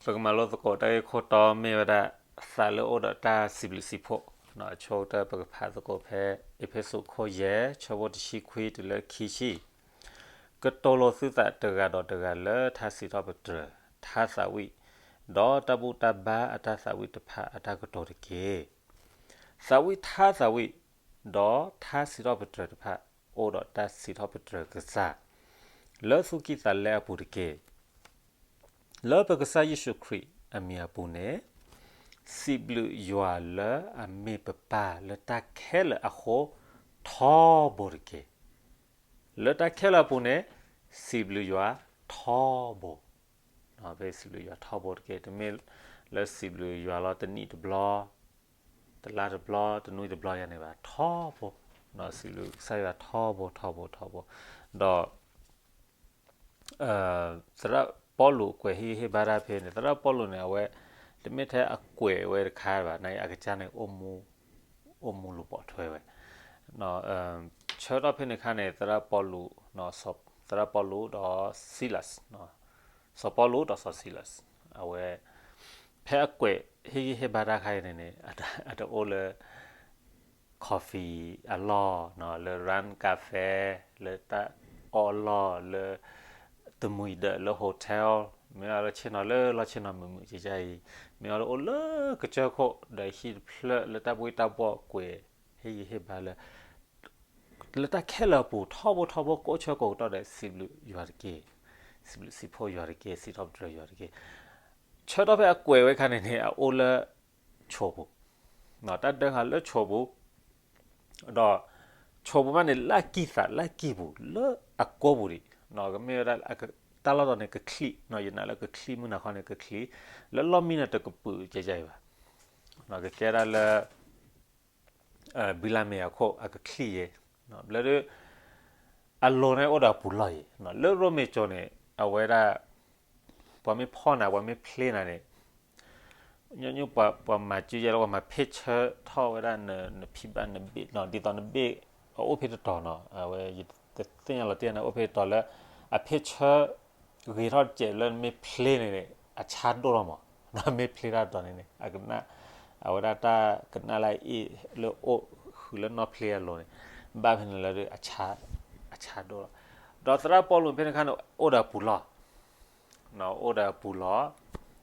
ပကမၤလိသကိးတၢ်ဂ့ၢ်ခိၣ်တီမ့ၢ်ဝဲဒၣ် သးလၢအအိၣ်ဒီးတၢ်စံးဘျုးစံးဖှိၣ်, အဆိကတၢၢ်ပကဖးသကိးဖဲ အ့းဖ့းစူးခိၣ်ယဲၢ် ဆၢဖိတဆံခွံတုၤလၢခံဆံ, ကတိၤလိာ်သုသးတဂၤဒီးတဂၤလၢထါစံးထီၣ်ပတြၢၤ, ထါသးဝံၣ်, ဒီးတၢ်ဘူၣ်တၢ်ဘါအတၢ်သးဝံၣ်တဖၣ်အတၢ်ကတိၤတက့ၢ်. သးဝံၣ်ထါသးဝံၣ်, ဒီးထါစံးထီၣ်ပတြၢၤတဖၣ် အိၣ်ဒီးတၢ်စံးထီၣ်ပတြၢၤကစၢ် လၢသူၣ်ကံၢ်သးလဲအပူၤတက့ၢ်. လၢပကစၢ်ယ့ၣ်ၡူးခရံာ်အမံၤအပူၤန့ၣ်, စံးဘျုးယွၤလၢအမ့ၢ်ပပၢ်လၢတၢ်ခဲလၢာ်အဃိထီဘိတက့ၢ်. လၢတၢ်ခဲလၢာ်အပူၤန့ၣ်, စံးဘျုးယွၤထီဘိ, ဖဲစံးဘျုးယွၤထီဘိတက့ၢ်. တမ့ၢ်လၢစံးဘျုးယွၤလီၤတနံၣ်တဘျီ, တလါတဘျီ, တနွံတဘျီယၤန့ၣ်ဘၣ်, ထီဘိ, စံးဘျုးကစၢ်ယွၤထီဘိ ထီဘိ ထီဘိ, ဒီး သရၣ်ပီလူးကွဲးဟ့ၣ်ဂံၢ်ဟ့ၣ်ဘါတၢ်ဖဲန့ၣ်, သရၣ်ပီလူးန့ၣ် အဝဲ တမ့ၢ်ထဲအကွဲးဝဲတခါဘၣ်, နာ်က့အကစၢ်န့ၣ် အိၣ်မူလူၤပိာ်ထွဲဝဲ, ဆၢကတီၢ်ဖဲန့ၣ်အခါန့ၣ် သရၣ်ပီလူး, သရၣ်ပီလူးဒီး Silas, စီၤပီလူးဒီးစီၤ Silas, အဝဲ ဖဲအကွဲးဟ့ၣ်ဂံၢ်ဟ့ၣ်ဘါတၢ်ခါအံၤန့ၣ်န့ၣ်, အတအိၣ်လၢ coffee အလီၢ်, လၢ ရၢၣ်ကါဖဲ, လၢတၢ်အီၣ်အလီၢ်, လၢ တမှံၤဒၢးလၢ hotel, မ့ၢ်အီၤလၢဆ့ၣ်နီၤလၢလီၢ်ဆ့ၣ်နီၤမုာ်မုာ်ကကါအံၤ, မ့ၢ်အီၤလၢအိၣ်လၢကစၢၢ်ခိၣ်ဒီးဟံၣ်တဖျၢၣ်လၢတၢ်ဘှ့ၣ်တၢ်ဘှီၣ်ကွဲးဟ့ၣ်ဂံၢ်ဟ့ၣ်ဘါလၢ လၢတၢ်ခဲလၢာ်အပူၤ ထီဘိထီဘိ ကိးဆၢကိးကတီၢ်ဒီး စံးဘျုးယွၤတက့ၢ်, စံးဘျုးစံးဖှိၣ်ယွၤတက့ၢ်, စံးထီၣ်ပတြၢၤယွၤတက့ၢ်. ဆၢကတီၢ်ဖဲအကွဲးဝဲခါန့ၣ်န့ၣ် အအိၣ်လၢ ဆိးပူၤ, တၢ်ဒၢဃာ်လၢဆိးပူၤ, ဒီး ဆိးပူၤမးန့ၣ် လၢအကံၢ်သးလၢအကံၢ်ပူၤ လၢအကိာ်ပူၤဒံး, ကမ့ၢ်ဝဲဒၣ် တၢ်လီၢ်တီၤန့ၣ်ကချံး, ယနာ်လၢကချံးမုၢ်နၤခီန့ၣ် ကချံး, လၢလီၢ်မံန့ၣ်တကပုာ်ကဲကဲအံၤဘၣ်, ကကဲဒၣ်လၢ ဘံလၤမ့ၤအခိၣ်အကချံးယဲ, ဘျီဒုး အလိၤန့ၣ်အိၣ်ဒီးအပူၤလီၢ်ယဲ, လၢရိမ့ၤကၠိၤန့ၣ် အဝဲဒၣ် ပှၤမ့ၢ်ဖီၣ်နၤ ပှၤမ့ၢ်ဖျ့နၤန့ၣ် ညီနုၢ်ပှၤမၤစုယဲလၢ ပှၤမၤဖ့ၣ်ဆၢထီၣ်ဝဲဒၣ်နဖံဘၣ်နဘ့ၣ်, ဒ်သိးနဘ့ၣ်အအိၣ်ဖဲတတီၤနီၤ, အဝဲယတသ့ၣ်ညါလီၤတံၢ်န့ၣ် အိၣ်ဖဲတတီၤလၢ အဖ့ၣ်ဆၢ ဂ့ၤထီၣ်တစဲးလၢနမ့ၢ်ဖျ့န့ၣ်န့ၣ် အဆါဒိၣ်လီၤမး, မ့ၢ်ဖျ့တၢ်တတီၤန့ၣ်န့ၣ် အကနၣ်, အဝဲဒၣ်တၢ်ကနၣ်လၢအအ့ၣ်လၢအိၣ်ဃုာ်လၢနီၢ်ဖျ့အလိၤန့ၣ်, ဘၣ်ဖဲန့ၣ်လၢ အဆါဒိၣ်လီၤ. ဒီးသရၣ်ပီလူးဖဲန့ၣ်အခါန့ၣ် အိၣ်ဒီးအပူၤလီၢ်, အိၣ်ဒီးအပူၤလီၢ်,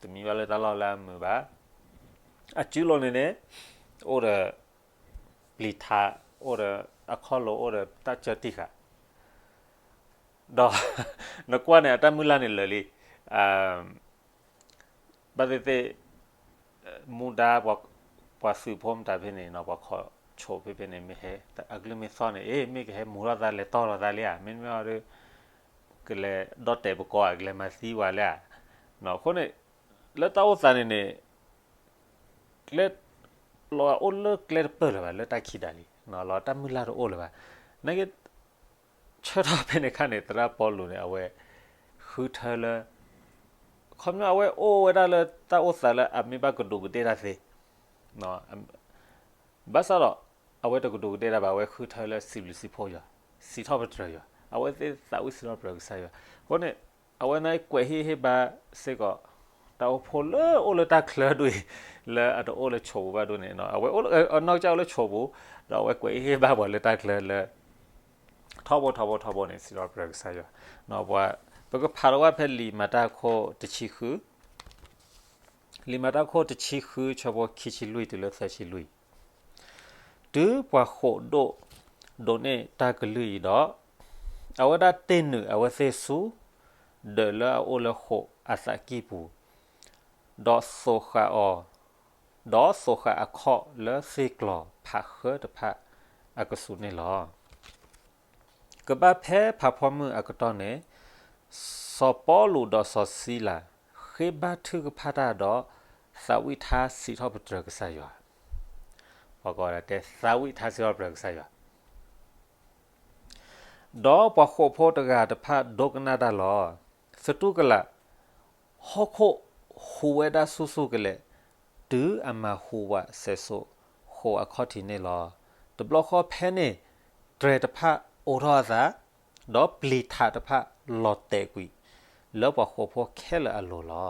တမံဘၣ်လၢတၢ်လီၢ်လၢအမုာ်ဘၣ်, အစုလိၤန့ၣ်န့ၣ် အိၣ်ဒီး ပျံၤထး, အိၣ်ဒီးအခီၣ်လိၤ အိၣ်ဒီးတၢ်စၢတံၢ်ဃာ်, ဒီး နကွၢ်န့ၣ် အတၢ်မုၢ်လၢ်န့ၣ်လၢာ်လံ, ဘၣ်သ့ၣ်သ့ၣ် မူဒါ ပှၤသုးဖိမတၤဖဲန့ၣ် ပှၤခိးဆိးဖဲဖဲန့ၣ် မ့ၢ်ဟဲ အကလုၢ်မ့ၢ်သီၣ်န့ၣ် အ့ မ့ၢ်ကဟဲမူၤထီၣ်သးလဲၤတီၢ်လီၤသးလံဧါ, မ့တမ့ၢ်ဒီး ကလဲၤဒီၣ်တဲာ်ပကိးဧါ, ကလဲၤမၤသံဝဲလံဧါ, အဃိန့ၣ် လၢတၢ်အိၣ်သးန့ၣ်န့ၣ် ကျဲ လီၤအိၣ်လၢကျဲတပၢၢ်လၢၤဘၣ်, လၢတၢ်ခံးဒၣ်လံ, လီၤတၢ်မုၢ်လၢ်တအိၣ်လၢၤဘၣ်, နာ်က့ ဆၢထီၣ်ဖဲန့ၣ်အခါန့ၣ် သရၣ်ပီလူးန့ၣ် အဝဲ ဃုထၢလၢ ခီပညီအဝဲအိၣ်ဝဲဒၣ်လၢတၢ်အိၣ်သးလၢအမ့ၢ်ဘၣ်ကဒူးကဒ့ၣ်တၢ်သ့, ဘၣ်ဆၣ်ဒီး အဝဲတကဒူးကဒ့ၣ်တၢ်ဘၣ်, အဝဲဃုထၢလၢစံးဘျုးစံးဖှိၣ်ယွၤ, စံးထီၣ်ပတြၢၤယွၤ, အဝဲသ့ၣ်သးဝံၣ်စံးထီၣ်ပတြၢၤကစၢ်ယွၤ, အဃိန့ၣ် အဝဲန့ၣ်ကွဲးဟ့ၣ်ဟ့ၣ်ဘါစ့ၢ်ကီး တၢ်အိၣ်ဖှိၣ်လၢအိၣ်လၢတၢ်ချၢဒိၣ်အံၤ, လၢအတအိၣ်လၢဆိးပူၤဘၣ်ဒိၣ်န့ၣ် အဝဲ အနီၢ်ကစၢ်အိၣ်လၢဆိးပူၤ, ဒီးအဝဲကွဲးဟ့ၣ်ဟ့ၣ်ဘါပှၤလၢတၢ်ချၢလၢ ထီဘိထီဘိထီဘိန့ၣ် စံးထီၣ်ပတြၢၤကစၢ်ယွၤ, ပကဖးထီၣ်ဝဲဖဲလံာ်မၤတၢ်ခိၣ်တဆံဃု, လံာ်မၤတၢ်ခိၣ်တဆံဃု ဆၢဖိခံဆံလွံၢ်တုၤလၢသၢဆံလွံၢ်, တုၤပှၤဃိးဒိၣ်ဒိးန့ၢ်တၢ်ကလုၢ်အံၤဒီး, အဝဲဒၣ်တ့ၢ်နုာ်အဝဲသ့ၣ်ဆူ ဒၢးလၢအအိၣ်လၢဃိးအသးကံၢ်ပူၤ, ဒီးသိးဃာ်အီၤ, ဒီးသိးဃာ်အခီၣ်လၢသ့ၣ်ကျီၤဖးဃၢတဖၣ်အကဆူးန့ၣ်လီၤ. ကဘၣ်ဖဲဖးဖီမုၢ်အကတီၢ်န့ၣ်, စီၤပီလူးဒီးစီၤစံလၤ ဃ့ဘါထုကဖၣ်တၢ်ဒီး သးဝံၣ်ထါစံးထီၣ်ပတြၢၤကစၢ်ယွၤ, ပှၤကိးဂၤဒဲးတဲ သးဝံၣ်ထါစံးထီၣ်ပတြၢၤကစၢ်ယွၤ ဒီးပှၤဃိးဖိတဂၤတဖၣ်ဒိကနၣ်တၢ်လီၤ. သတူၢ်ကလာ်, ဟီၣ်ခိၣ်ဟူးဝဲဒၣ်ဆူၣ်ဆူၣ်ကလဲာ်, တုၤအမၤဟူးဝးစဲးစိာ်ဃိးအခီၣ်ထံးန့ၣ်လီၤ. တဘျီဃီဖဲန့ၣ် တြဲၤတဖၣ်အိးထီၣ်အသး, ဒီးပျံၤထးတဖၣ်လီၤတဲာ်ကွံာ် လၢပှၤဃိးဖိခဲလၢာ်အလိၤလီ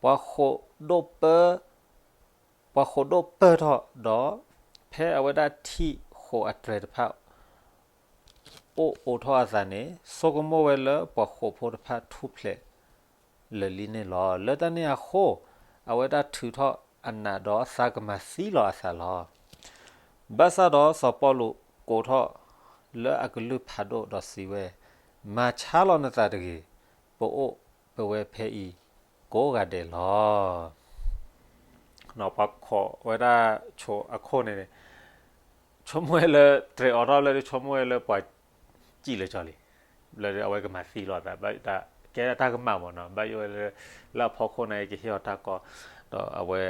ၤ. ပှၤဃိာ်ဒိၣ်ပၢ ပှၤဃိာ်ဒိၣ်ပၢၢ်ထီၣ်ဒီး ဖဲအဝဲဒၣ်ထံၣ်ဃိာ်အတြဲၤတဖၣ် အိၣ်အိးထီၣ်အသးန့ၣ် ဆိကမိၣ်ဝဲလၢပှၤဃိာ်ဖိတဖၣ်ထူၣ်ဖျဲးလၢာ်လံန့ၣ်လီၤ. လၢတၢ်န့ၣ်အဃိ အဝဲဒၣ်ထုးထီၣ်အနးဒီးသးကမၤသံလီၤအသးလီၤ. ဘၣ်ဆၣ်ဒီးစီၤပီလူးကိးထီၣ်လၢအကလုၢ်ဖးဒိၣ်ဒီးစံးဝဲ, မၤဆါလီၤနသးတဂ့ၤ, ပအိၣ်ပဝဲဖဲအံၤကိးဂၤဒဲးလီၤ. ပှၤခိးဝဲဒၣ်ဆိအခိၣ်န့ၣ်န့ၣ် ဆိကမိၣ်ဝဲလၢ တြဲၤအိးထီၣ်လၢ ဆိကမိၣ်ဝဲလၢပှၤစံၣ်လၢကၠီလံ, လၢအဝဲကမၤသံလီၤအသး ဘၣ်ကဲတၢ်ကမၣ်မ့ၢ်နီၤ, ဘၣ်ယိၣ်ဝဲလၢ လၢအဖီခိၣ်န့ၣ် ကဟ့ၣ်အီၤတၢ်ကီ, ဒီးအဝဲ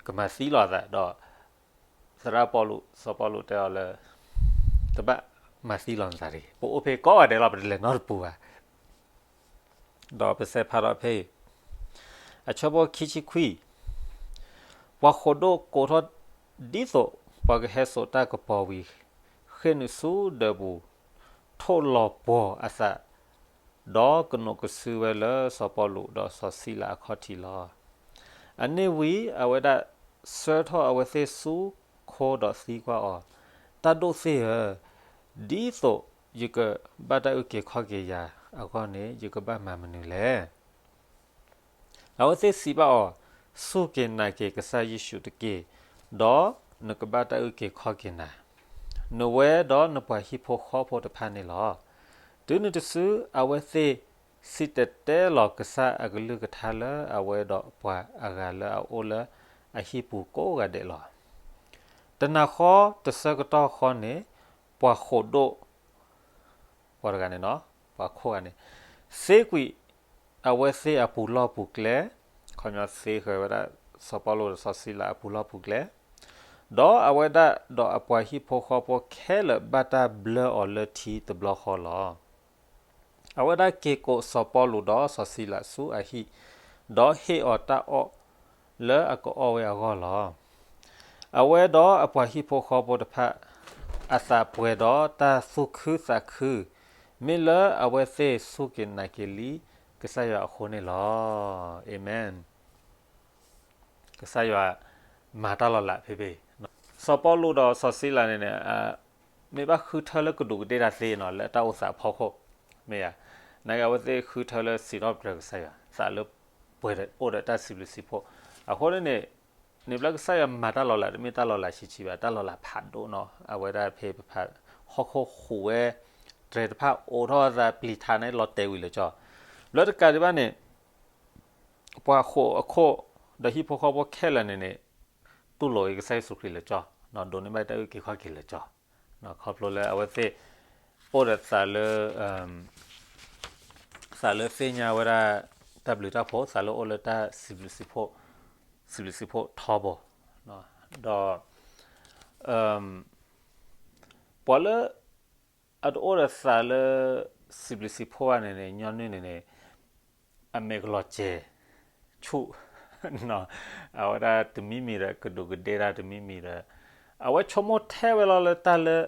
ကမၤသံလီၤအသးဒီး သရၣ်ပီလူး စီၤပီလူးတဲအီၤလၢ တဘၣ်မၤသံလီၤနသးတဂ့ၤ, ပအိၣ်ဖဲကိးဂၤဒဲးလီၤ, ပတလဲၤနီတပူၤဘၣ်. ဒီးပစဲးဖးထီၣ်ဖဲအံၤ အဆၢဖိခံဆံခွံ, ပှၤဃိာ်ဒိၣ်ကိးထီၣ်ဒ်သိးပှၤကဟဲစိာ်တၢ်ကပီၤဝံၤ ဃ့ၢ်နုာ်ဆူဒၢးပူၤ ထိၣ်လီၤပှီၤအသး ဒီးကနိးကစုဝဲလၢစီၤပီလူးဒီးစီၤစံလၤအခီၣ်ထံးလီၤ. အန့ၣ်ဝံၤ အဝဲဒၣ်ဆှၢထီၣ်အဝဲသ့ၣ်ဆူခိဒီးသံကွၢ်အီၤ, တၢ်ဒိၣ်သ့ၣ်ဧၢ, ဒ်သိးယကဘၣ်တၢ်အုၣ်က့ၤခီၣ်က့ၤယၤအဂီၢ်န့ၣ် ယကဘၣ်မၤမနုၤလဲၣ်. အဝဲသ့ၣ်စံးဘၣ်အီၤ, စူၢ်က့ၤနာ်က့ၤကစၢ်ယ့ၣ်ၡူးတက့ၢ်, ဒီးနကဘၣ်တၢ်အုၣ်က့ၤခီၣ်က့ၤနၤ, နဝဲဒီးနပှၤဟံၣ်ဖိဃီဖိတဖၣ်န့ၣ်လီၤ. တုၤနုၤတစုအဝဲသ့ၣ်စံၣ်တဲၤတဲလီၤကစၢ်အကလုၢ်ကထါလၢအဝဲဒီးပှၤအဂၤလၢအအိၣ်လၢအဟံၣ်ပူၤကိးဂၤဒဲးလီၤ. တနၤဃီတဆၢကတီၢ်ဃီန့ၣ် ပှၤဃိာ်ဒိၣ် ပှၤတဂၤန့ၣ်နီၤ, ပှၤခိၣ်ဂၤန့ၣ် သ့ကွံာ်အဝဲသ့ၣ်အပူၤလီၢ်ပူၤကျဲ, ခီပညီသ့ဃာ်ဝဲဒၣ် စီၤပီလူးဒီးစီၤစံလၤအပူၤလီၢ်ပူၤကျဲ, ဒီးအဝဲဒၣ်ဒီးအပှၤဟံၣ်ဖိဃီဖိခဲလၢာ်ဘၣ်တၢ်ဘျၢအီၤလၢထံတဘျီဃီလီၤ. အဝဲဒၣ်က့ၤကိးစီၤပီလူးဒီးစီၤစံလၤဆူအဟံၣ်, ဒီးဟ့ၣ်အီၤတၢ်အီၣ်လၢအကအီၣ်ဝဲအဂီၢ်လီၤ. အဝဲဒီးအပှၤဟံၣ်ဖိဃီဖိတဖၣ် အသးပှဲၤဒီးတၢ်သူၣ်ခုသးခု, မ့ၢ်လၢအဝဲသ့ၣ်စူၢ်က့ၤနာ်က့ၤလံကစၢ်ယွၤအဃိန့ၣ်လီၤ. အၤမ့ၣ်. ကစၢ်ယွၤမၤတၢ်လီၤလးဖဲဖဲအံၤ, စီၤပီလူးဒီးစီၤစံလၤန့ၣ်န့ၣ် မ့ၢ်ဘၣ်ဃုထၢလၢကဒူးကဒ့ၣ်တၢ်သ့နီၤ လၢတၢ်အိၣ်သးအဖီခိၣ်, မ့ၢ်ဧါ, နာ်က့အဝဲသ့ၣ်ဃုထၢလၢစံးထီၣ်ပတြၢၤကစၢ်ယွၤ သးလၢပှဲၤအိၣ်ဒီးတၢ်စံးဘျုးစံးဖှိၣ်, အဃိန့ၣ်န့ၣ် န့ၣ်ဘျီကစၢ်ယွၤမၤတၢ်လီၤလး တမ့ၢ်တၢ်လီၤလးဆံးဆံးဘၣ်, တၢ်လီၤလးဖးဒိၣ်နီၤ, အဝဲဒၣ်ဖဲပဖး ဟီၣ်ခိၣ်ဃုာ်ဝဲ, တြဲၤတဖၣ်အိးထီၣ်အသးပျံၤထးန့ၣ်လီၤတဲာ်ဝံၤလၢကၠီ, ဘျီတကးဒံးဘၣ်န့ၣ် ပှၤဃိာ်အခိၣ် ဒီးဟံၣ်ဖိဃီဖိခဲလၢာ်န့ၣ်န့ၣ် တူၢ်လိာ်က့ၤကစၢ်ယ့ၣ်ၡူးခရံာ်လၢကၠီ, ဒိးန့ၢ်ဘၣ်တၢ်အုၣ်က့ၤခီၣ်က့ၤလၢကၠီ, ခီဖျိလၢအဝဲသ့ၣ် အိၣ်ဒီးသးလၢ သးလၢသ့ၣ်ညါဝဲဒၣ် တၢ်ဘျုးတၢ်ဖှိၣ်, သးလၢအိၣ်လၢတၢ်စံးဘျုးစံးဖှိၣ်, စံးဘျုးစံးဖှိၣ်ထီဘိ, ဒီး ပှၤလၢ အတအိၣ်ဒီးသးလၢ စံးဘျုးစံးဖှိၣ်ဘၣ်န့ၣ်န့ၣ် ညီနုၢ်န့ၣ်န့ၣ် အမဲာ်ကလီၤစဲၤဆူၣ်, အဝဲဒၣ်တမံၤမံၤဒီး ကဒူးကဒ့ၣ်တၢ်တမံၤမံၤဒီး အဝဲဆိကမိၣ်ထဲဝဲလီၤလၢတၢ်လၢ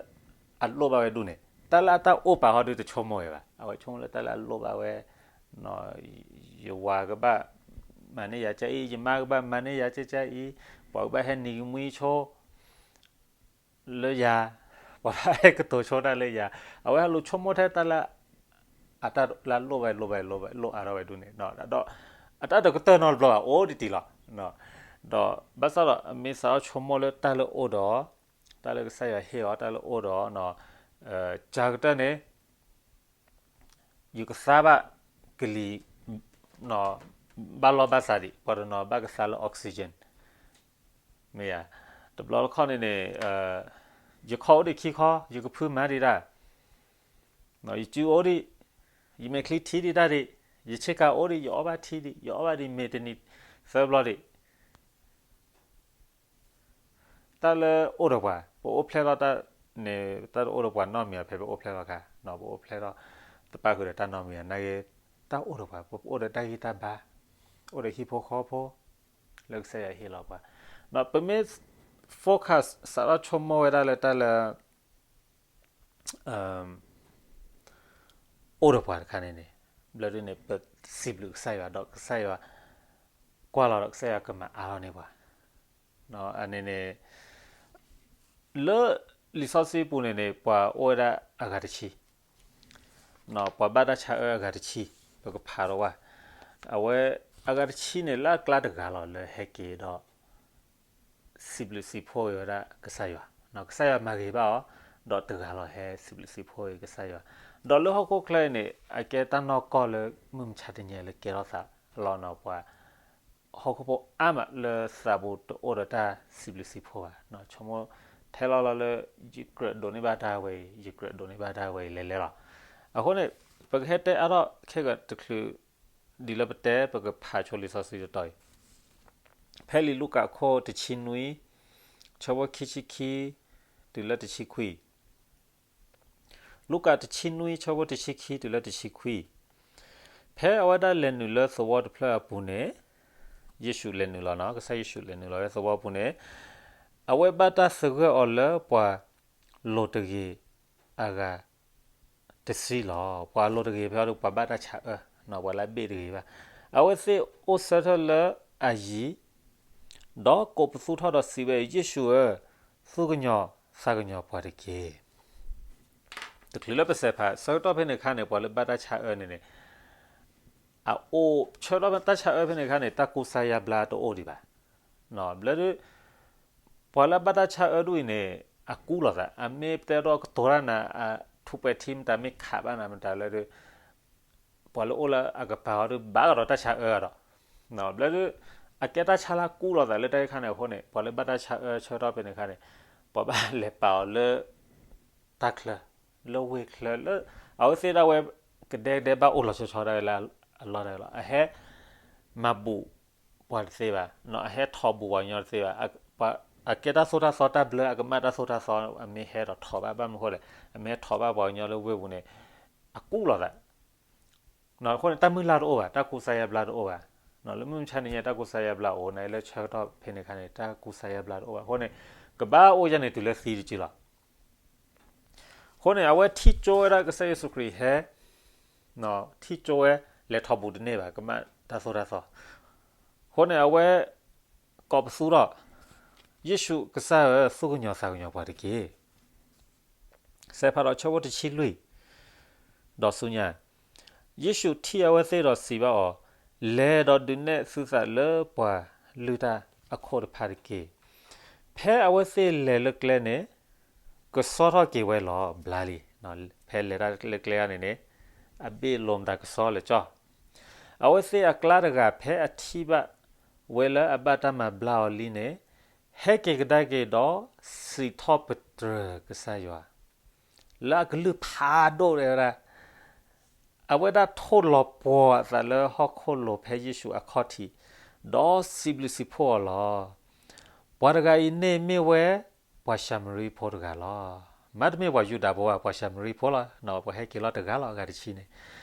အလိၣ်ဘၣ်ဝဲဒူၣ်န့ၣ် တၢ်လၢအတၢ်အိၣ်ပာ်ဃီဒုတဆိကမိၣ်ဝဲဘၣ်, အဝဲဆိကမိၣ်လၢတၢ်လၢအလိၣ်ဘၣ်ဝဲ, ယဝၤကဘၣ်မၤန့ၢ်ယၤကအံၤ, ယမါကဘၣ်မၤန့ၢ်ယၤကအံၤ, ပှၤကဘၣ်ဟဲနံၤကမှံဆိ လၢယၤ, ပှၤဘၣ်ဟဲကတိၤဆိတၢ်လၢယၤ, အဝဲဟးလူၤဆိကမိၣ်ထဲတၢ်လၢ အတၢ်လၢအလိၣ်ဘၣ်လိၣ်ဘၣ်လိၣ်ဘၣ်လိၣ်အါထီၣ်ဝဲဒူၣ်န့ၣ်, ဒီးအတၢ်တကတၢၢ်နီတဘျီဘၣ်အိၣ်ဒံးတံၢ်လီၤ, ဒီးဘၣ်ဆၣ်ဒီးအမ့ၢ်စးထီၣ်ဆိကမိၣ်လၢတၢ်လၢအိၣ်ဒီး, တၢ်လၢကစၢ်ယွၤဟ့ၣ်အီၤတၢ်လၢအိၣ်ဒီး, ကကတၢၢ်န့ၣ် ယကသါဘၣ်ကလံၤ ဘၣ်လီၢ်ဘၣ်စးဒံး, ပှၤတနီၤဘၣ်ကသါလၢ oxygen, မ့ၢ်ဧါ, တဘျီတခီၣ်န့ၣ်န့ၣ် ယခီၣ်အိၣ်ဒံးခံခီ, ယကဖုမၤဒံးတၢ်, ယစုအိၣ်ဒံး, ယမဲာ်ချံထံဒံးတၢ်ဒံး, ယဆ့ကၤအိၣ်ဒံး, ယအီၣ်ဘၣ်ထံဒံး, ယအီၣ်ဘၣ်ဒံးမ့ၢ်တနံၤသၢဘျီဒံး တၢ်လၢအိၣ်ဒီးပှၤ, ပအိၣ်ဖျဲၣ်ထီၣ်တၢ်န့ၣ် တၢ်တအိၣ်ဒီးပှၤနီတမံၤဘၣ် ဖဲပအိၣ်ဖျဲၣ်ထီၣ်အခါ, ပအိၣ်ဖျဲၣ်ထီၣ် တပၣ်ဃုာ်ဒီးတၢ်နီတမံၤဘၣ်, နာ်က့ တၢ်အိၣ်ဒီးပှၤ, ပအိၣ်ဒီးတၢ်ဂံၢ်တၢ်ဘါ, အိၣ်ဒီးဟံၣ်ဖိဃီဖိ လၢကစၢ်ယွၤဟ့ၣ်လီၤပှၤ, ဒီးပမ့ၢ် focus စးထီၣ်ဆိကမိၣ်ဝဲဒၣ်လၢတၢ်လၢ အိၣ်ဒီးပှၤတခါန့ၣ်န့ၣ်, ဘျီဒုန့ၣ် ပစံးဘျုးကစၢ်ယွၤဒီးကစၢ်ယွၤ ကွၢ်လီၤဒီးကစၢ်ယွၤကမၤအါထီၣ်န့ၢ်ပှၤ, အန့ၣ်န့ၣ် လၢလံာ်စီဆှံပူၤန့ၣ်န့ၣ် ပှၤအိၣ်ဝဲဒၣ်အဂၤတဆံ, ပှၤဘၣ်တၢ်ဆါအၢအဂၤတဆံ, ပကဖးဒီးဝဲ, အဝဲအဂၤတဆံန့ၣ် လၢအကျါတဂၤလီၤလၢဟဲက့ၤဒီး စံးဘျုးစံးဖှိၣ်က့ၤဝဲဒၣ်ကစၢ်ယွၤ, ကစၢ်ယွၤမၤဂ့ၤဘၣ်အီၤ, ဒီးတဂၤလီၤဟဲစံးဘျုးစံးဖှိၣ်က့ၤကစၢ်ယွၤ, ဒီးလၢဟီၣ်ခိၣ်ချၢအံၤန့ၣ် အကဲတၢ်နီၢ်ကီၢ်လၢမုၢ်မဆါတနံၤလၢကဲထီၣ်သးလီၤနီၤ, ပှၤ ဟီၣ်ခိၣ်ဖိအါမးလၢသးပူၤတအိၣ်ဒီးတၢ်စံးဘျုးစံးဖှိၣ်ဘၣ်, ဆိကမိၣ်ထဲလီၤလီၤလၢ ယကြၢးဒိးန့ၢ်ဘၣ်တၢ်ဝဲအံၤ, ယကြၢးဒိးန့ၢ်ဘၣ်တၢ်ဝဲအံၤလဲၤလဲၤလီၤ. အဃိန့ၣ် ပကဟဲတဲအါထီၣ်ခဲကတချုး ဒ်လၢပတဲ ပကဖးဆိလံာ်စီဆှံတတီၤအံၤ, ဖဲလံာ်လူၤကၣ်အခိၣ်တဆံနွံ, ဆၢဖိခံဆံခံ တုၤလၢတဆံခွံ လူၤကၣ်တဆံနွံ ဆၢဖိတဆံခံတုၤလၢတဆံခွံ, ဖဲအဝဲဒၣ်လဲၤနုာ်လၢသဝီတဖျၢၣ်အပူၤန့ၣ်, ယ့ၣ်ၡူးလဲၤနုာ်လီၤနီၤ, ကစၢ်ယ့ၣ်ၡူးလဲၤနုာ်လီၤလၢသဝီပူၤန့ၣ်, အဝဲဘၣ်တၢ်သဂၢၢ်အီၤလၢပှၤလိၤတဂ့ၤအဂၤ တဆံလီၤ. ပှၤလိၤတဂ့ၤဖဲအံၤဒီး ပှၤဘၣ်တၢ်ဆါအၢ, ပှၤလၢအဘ့ၣ်တဂ့ၤဘၣ်, အဝဲသ့ၣ်အိၣ်ဆၢထၢၣ်လၢအယံၤ, ဒီးကိးပသူထီၣ်ဒီးစံးဝဲ, ယ့ၣ်ၡူးဧၢ, သူၣ်ကညီၤသးကညီၤပှၤတက့ၢ်. တချုးလၢပစဲးဖး ဆၢကတီၢ်ဖဲန့ၣ်အခါန့ၣ် ပှၤလၢဘၣ်တၢ်ဆါအၢန့ၣ်န့ၣ် အအိၣ်ဆၢကတီၢ်ဖဲတၢ်ဆါအၢဖဲန့ၣ်အခါန့ၣ် တၢ်ကူစါယါဘျါတအိၣ်ဒံးဘၣ်. ဘျီဒုး ပှၤလၢအဘၣ်တၢ်ဆါအၢဒ်အံၤန့ၣ် အကူလိာ်သး, အမ့ၢ်တဲဒီးကတိၤတၢ်နၤ, ထူးပှဲၤထံမတၤမ့ၢ်ခးဘၣ်နၤမတၤလၢဒုး ပှၤလၢအိၣ်လၢအကပၤအီၤဒုး ဘၣ်ကဒီးတၢ်ဆါအၢဒီး, ဘျီဒုး အကဲတၢ်ဆါလၢအကူလိာ်သးလၢတၢ်အံၤခါန့ၣ်အဃိန့ၣ် ပှၤလၢဘၣ်တၢ်ဆါအၢဆၢကတီၢ်ဖဲန့ၣ်အခါန့ၣ် ပှၤဘၣ်လဲၤပာ်အီၤလၢ တၢ်ချၢ, လၢဝ့ၢ်ချၢလၢ အဝဲသ့ၣ်ဒၣ်ဝဲ ကဒဲကဒဲဘၣ်အိၣ်လီၤဆီဆီဒၣ်ဝဲလၢအလီၢ်ဒၣ်ဝဲလီၤ. အဟဲမၤဘူးပှၤတသ့ဘၣ်, အဟဲထိးဘူးပှၤကညီတသ့ဘၣ်. အကဲတၢ်သိၣ်တၢ်သီတၢ်ဘျၢ အကမၣ်တၢ်သိၣ်တၢ်သီ အမ့ၢ်ဟဲဒီးထိးဘၣ် ဘၣ်မနုၤအဃိလဲၣ်, အမ့ၢ်ဟဲထိးဘၣ်ပှၤကညီလၢဝ့ၢ်ပူၤန့ၣ် အကူလိာ်သး အဃိန့ၣ် တၢ်မုၢ်လၢ်တအိၣ်ဘၣ်, တၢ်ကူစါယါဘျါတအိၣ်ဘၣ်. လၢမုၢ်မဆါတနံၤညါ တၢ်ကူစါယါဘျါအိၣ်, နလၢဆၢကတီၢ်ဖဲန့ၣ်အခါန့ၣ် တၢ်ကူစါယါဘျါတအိၣ်ဘၣ်. အဃိန့ၣ် ကဘၣ်အိၣ်ယဲန့ၣ်တုၤလၢသံတစုလီၤ. အဃိန့ၣ် အဝဲထံၣ်ကၠိဝဲဒၣ်ကစၢ်ယ့ၣ်ၡူးခရံာ်ဟဲ, ထံၣ်ကၠိဝဲ လဲၤထိးဘူးတန့ၢ်ဘၣ်, ကမၣ်တၢ်သိၣ်တၢ်သီ. အဃိန့ၣ် အဝဲ ကိးပသူထီၣ်, ယ့ၣ်ၡူးကစၢ်ဧၢ, သူၣ်ကညီၤသးကညီၤပှၤတက့ၢ်. စဲးဖးဒီးဆၢဖိတဆံလွံၢ်, ဒီးဆူညါ, ယ့ၣ်ၡူးထံၣ်အဝဲသ့ၣ်ဒီးစံးဘၣ်အီၤ, လဲၤဒီးဒုးနဲၣ်သုသးလၢပှၤလုၢ်တၢ်အခိၣ်တဖၣ်တက့ၢ်. ဖဲအဝဲသ့ၣ်လဲၤလၢကျဲန့ၣ် ကဆှီထီၣ်က့ၤဝဲလီၤ. ဘျါလံ, ဖဲလဲၤတၢ်လၢကျဲဂၤန့ၣ်န့ၣ် အဘ့ၣ်လိာ်မတၤကဆှီလၢာ်ကၠီ. အဝဲသ့ၣ်အကျါတဂၤဖဲအထံၣ်ဘၣ်ဝဲလၢအဘၣ်တၢ်မၤဘျါအီၤလံန့ၣ် ဟဲက့ၤကဒါက့ၤဒီးစံးထီၣ်ပတြၢၤကစၢ်ယွၤ လၢအကလုၢ်ဖးဒိၣ်တဲဝဲဒၣ်, အဝဲဒၣ်ထိၣ်လီၤပှီၤအသးလၢဟီၣ်ခိၣ်လိၤဖဲယ့ၣ်ၡူးအခီၣ်ထံး, ဒီးစံးဘျုးစံးဖှိၣ်အီၤလီၤ. ပှၤတဂၤအံၤန့ၣ်မ့ၢ်ဝဲပှၤၡၤမရံဖိတဂၤလီၤ. မ့တမ့ၢ်ပှၤယူဒၤဖိဘၣ်, ပှၤၡၤမရံဖိလီၤ. ပှၤဟဲက့ၤလီၤတဂၤလီၤ, အဂၤတဆံန့ၣ်.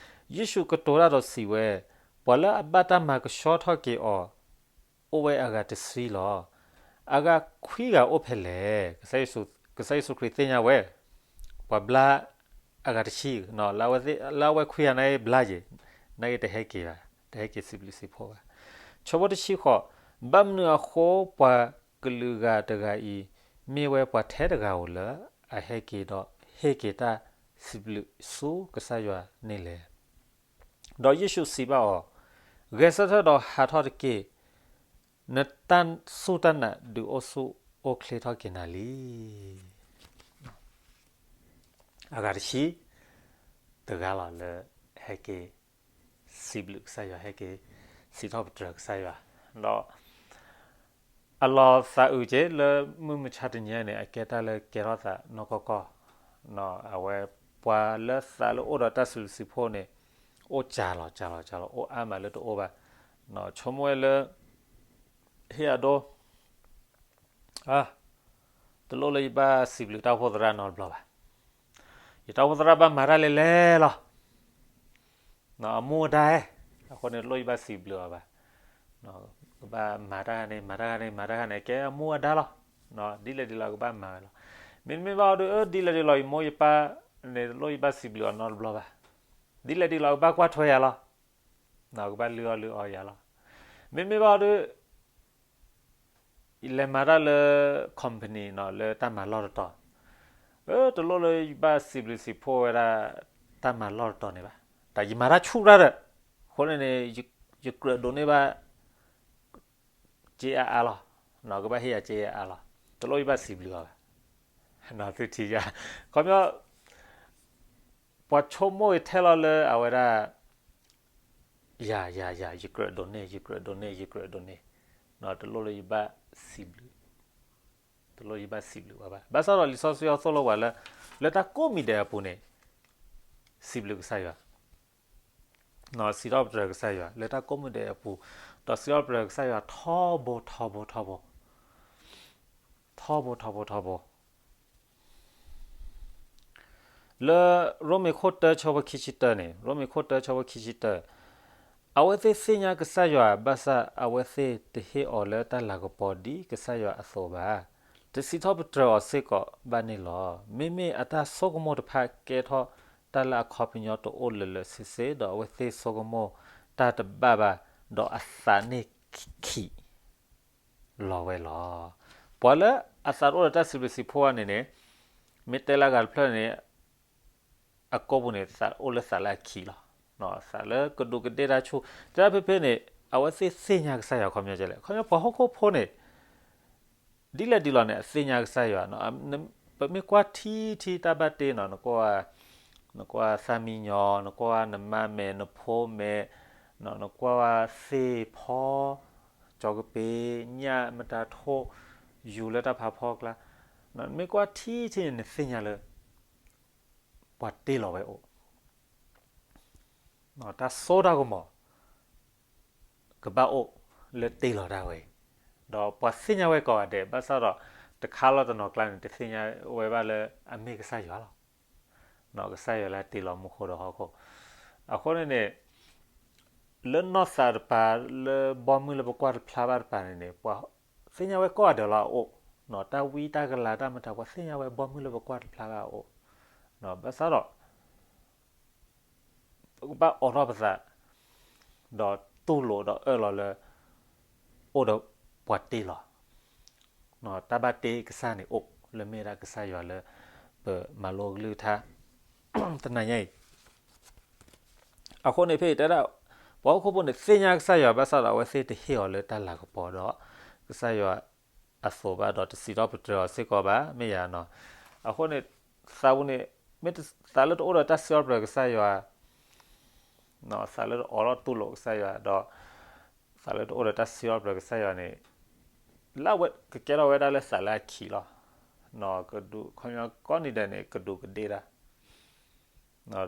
ယ့ၣ်ၡူးကတိၤတၢ်ဒီးစံးဝဲ, ပှၤလၢအဘၣ်တၢ်မၤကဆှီထီၣ်က့ၤအီၤ အိၣ်ဝဲအဂၤတဆံလီၤ. အဂၤခွံဂၤအိၣ်ဖဲလဲၣ်. ကစၢ်ယ့ၣ်ၡူး, ကစၢ်ယ့ၣ်ၡူးခရံာ်သ့ၣ်ညါဝဲ, ပှၤဘျါအဂၤတဆံ, လၢအဝဲခွံဂၤန့ၣ်ဘျါယဲၢ်, နာ်က့တဟဲက့ၤဘၣ်, တဟဲက့ၤစံးဘျုးစံးဖှိၣ်ဘၣ်. ဆၢဖိတဆံဃိး, ဘၣ်မနုၤအဃိပှၤကလုာ်ဂၤတဂၤအံၤ မ့ၢ်ဝဲပှၤထဲတဂၤဧိၤလၢအဟဲက့ၤဒီးဟ့ၣ်က့ၤတၢ်စံးဘျုးဆူကစၢ်ယွၤန့ၣ်လဲၣ်. ဒီးယ့ၣ်ၡူးစံးဘၣ်အီၤ, ဂဲၤဆၢထၢၣ်ဒီးဟးထီၣ်တက့ၢ်, နတၢ်စူၢ်တၢ်နာ်ဒုးအိၣ်ဆူၣ်အိၣ်ချ့ထီၣ်က့ၤနၤလံ. အဂၤတဆံ, တဂၤလီၤလၢဟဲက့ၤစံးဘျုးကစၢ်ယွၤ, ဟဲက့ၤစံးထီၣ်ပတြၢၤကစၢ်ယွၤ, ဒီး အလီၤသးအုးက့ၤလၢမုၢ်မဆါတနံၤန့ၣ် အကဲတၢ်လၢကဲထီၣ်သးနီၢ်ကီၢ်ကီၢ်, အဝဲပှၤလၢသးလၢအိၣ်ဒီးတၢ်စံးဘျုးစံးဖှိၣ်န့ၣ် အိၣ်ကၢ်လီၤကၢ်လီၤကၢ်လီၤ အိၣ်အါမးလၢတအိၣ်ဘၣ်, ဆိကမိၣ်ဝဲလၢ ဟ့ၣ်အဒိ တလိၣ်လၢယဘၣ်စံးဘျုးတၢ်အိၣ်ဖှိၣ်သရၣ်နီတဘျီဘၣ်. ယတၢ်အိၣ်ဖှိၣ်သရၣ်ဘၣ်မၤတၢ်လဲၤလဲၤလီၤ. အမူအဒါဧဲ, အဃိန့ၣ် တလိၣ်ယဘၣ်စံးဘျုးအီၤဘၣ်. ကဘၣ်မၤတၢ်ဂၤန့ၣ် မၤတၢ်ဂၤန့ၣ် မၤတၢ်ဂၤန့ၣ် ကဲအမူအဒါလီၤ. ဒ်လဲၣ်ဒ်လဲၣ်ကဘၣ်မၤဝဲလီၤ. မ့တမ့ၢ်ဘၣ်အီၤဒီး ဒ်လဲၣ်ဒ်လဲၣ် ယမိၢ်ယပၢ်န့ၣ် တလိၣ်ယဘၣ်စံးဘျုးအီၤနီတဘျီဘၣ်. ဒ်လဲၣ်ဒ်လဲၣ်ကဘၣ်ကွၢ်ထွဲယၤလီၤ. ကဘၣ်လုၢ်အီၣ်လုၢ်အီယၤလီၤ. မ့မ့ၢ်ဘၣ်ဒီး ယလဲၤမၤတၢ်လၢ company နီၤ လၢတၢ်မၤလီၢ်တတီၤ, အၢ တလိၣ်လၢယဘၣ်စံးဘျုးစံးဖှိၣ်ဝဲဒၣ် တၢ်မၤလီၢ်တတီၤန့ၣ်ဘၣ်, တၢ်ယမၤတၢ်ဆူၣ်တၢ်ဒီး, အဃိန့ၣ်န့ၣ် ယကြၢးဒိးန့ၢ်ဘၣ် စ့အါအါလီၤ, ကဘၣ်ဟ့ၣ်ယၤစ့အါအါလီၤ, တလိၣ်ယဘၣ်စံးဘျုးအီၤဘၣ်, သုထံၣ်ယၤ, ခီပညီ ပှၤဆိကမိၣ်ထဲလီၤလၢအဝဲဒၣ် ယၤ ယၤ ယၤ ယကြၢးဒိးန့ၢ် ယကြၢးဒိးန့ၢ် ယကြၢးဒိးန့ၢ်, တလိၣ်လၢယဘၣ်စံးဘျုး, တလိၣ်ယဘၣ်စံးဘျုးအီၤဘၣ်. ဘၣ်ဆၣ်ဒီးလံာ်စီဆှံအီၤသိၣ်လိပှၤလၢ လၢတၢ်ကိးမံၤဒဲးအပူၤန့ၣ် စံးဘျုးကစၢ်ယွၤ, စံးထီၣ်ပတြၢၤကစၢ်ယွၤ လၢတၢ်ကိးမံၤဒဲးအပူၤ, ဒီးစံးထီၣ်ပတြၢၤကစၢ်ယွၤထီဘိထီဘိထီဘိ ထီဘိထီဘိထီဘိ လၢရိမ့ၤခိၣ်တၢဆၢဖိခံဆံတၢန့ၣ်, ရိမ့ၤခိၣ်တၢဆၢဖိခံဆံတၢ, အဝဲသ့ၣ်သ့ၣ်ညါကစၢ်ယွၤ ဘၣ်ဆၣ်အဝဲသ့ၣ်တဟ့ၣ်အီၤလၢတၢ်လၤကပီၤဒ်ကစၢ်ယွၤအသိးဘၣ်, တစံးထီၣ်ပတြၢၤအီၤစ့ၢ်ကီးဘၣ်န့ၣ်လီၤ. မ့မ့ၢ်အတၢ်ဆိကမိၣ်တဖၣ်ကဲထီၣ်တၢ်လၢအခီပညီတအိၣ်လၢာ်လၢာ်ဆ့ဆ့, ဒီးအဝဲသ့ၣ်ဆိကမိၣ်တၢ်တဘၣ်ဘၣ်, ဒီးအသးန့ၣ်ခံး လီၤဝဲလီၤ. ပှၤလၢအသးတအိၣ်ဒီးတၢ်စံးဘျုးစံးဖှိၣ်ဘၣ်န့ၣ်န့ၣ်, မ့ၢ်တဲလၢအဂၤတဖျၢၣ်န့ၣ်, အကိာ်ပူၤန့ၣ် သးအိၣ်လၢသးလၢအခံးလီၤ. သးလၢကဒူးကဒ့ၣ်တၢ်ဆူၣ်, တၢ်ဖဲဖဲန့ၣ် အဝဲသ့ၣ်သ့ၣ်ညါကစၢ်ယွၤခီပညီကလဲၣ်, ခီပညီပှၤဟီၣ်ခိၣ်ဖိန့ၣ် ဒ်လဲၣ်ဒ်လဲၣ်န့ၣ် အသ့ၣ်ညါကစၢ်ယွၤ, ပမ့ၢ်ကွၢ်ထံထံတၢ်ဘၣ်တ့နီၤ, နကွၢ်, နကွၢ်သၣ်မံညီၤ, နကွၢ်နမါမဲာ်, နဖိမဲာ်, နကွၢ်သ့ၣ်ဖီ, ကၠီကပ့ၤ, ညၣ်မတၤထိၣ်, ယူၤလၢတၢ်ဖးဖီကျါ, နမ့ၢ်ကွၢ်ထံထံန့ၣ် နသ့ၣ်ညါလၢ ပှၤတ့လီၤဝဲအိၣ်, တၢ်စိတၢ်ကမီၤ ကဘၣ်အိၣ်လၢတ့လီၤတၢ်ဝဲအံၤ, ဒီးပှၤသ့ၣ်ညါဝဲကိးဂၤဒဲး, ဘၣ်ဆၣ်ဒီးတခါလီၤတနီၤကျါန့ၣ် တသ့ၣ်ညါဝဲဘၣ်လၢအမ့ၢ်ကစၢ်ယွၤလီၤ. ကစၢ်ယွၤလၢတ့လီၤမူခိၣ်ဒီးဟီၣ်ခိၣ်, အဃိန့ၣ်န့ၣ် လၢနီၢ်သးတပၤ လၢဘီမုၢ်လၢပကွၢ်တဖျါဘၣ်တပၤန့ၣ်န့ၣ် ပှၤသ့ၣ်ညါဝဲကိးဂၤဒဲးလၢအအိၣ်, တၢ်ဝံတၢ်ကလၤတၢ်မတၤ ပှၤသ့ၣ်ညါဝဲဘီမုၢ်လၢပကွၢ်တဖျါဘၣ်အအိၣ်, ဘၣ်ဆၣ်ဒီး ပကဘၣ်အိးထီၣ်ပသး ဒီးတူၢ်လိာ်ဒီးအၢၣ်လီၤလၢ အိၣ်ဒီးပှၤတ့လီၤ, တၢ်ဘၣ်တ့ကစၢ်န့ၣ်အိၣ်လၢမ့ၢ်ဒၣ်ကစၢ်ယွၤလၢ ပမၤလိကလုၢ်ကထါ တနၤညါအံၤ, အဃိန့ၣ်ဖဲအံၤတဲဒၣ် ပှၤဟီၣ်ခိၣ်ဖိန့ၣ် သ့ၣ်ညါကစၢ်ယွၤဘၣ်ဆၣ်ဒီး အဝဲသ့ၣ်တဟ့ၣ်အီၤလၢတၢ်လၤကပီၤဒီး ကစၢ်ယွၤအသိးဘၣ်ဒီး တစံးထီၣ်ပတြၢၤအီၤစ့ၢ်ကီးဘၣ် မ့ၢ်ယၤနီၤ, အဃိန့ၣ် သးပူၤန့ၣ် မ့ၢ်သးလၢတအိၣ်ဒီးတၢ်စံးထီၣ်ပတြၢၤကစၢ်ယွၤ သးလၢတအိးထီၣ်တူၢ်လိာ်ကစၢ်ယွၤဒီး သးလၢတအိၣ်ဒီးတၢ်စံးထီၣ်ပတြၢၤကစၢ်ယွၤန့ၣ် လၢအဝဲကကဲထီၣ်ဝဲဒၣ်လၢသးလၢအခံးလီၤ. ကဒူး ခီပညီကိးနံၤဒဲးန့ၣ် ကဒူးကဒ့ၣ်တၢ်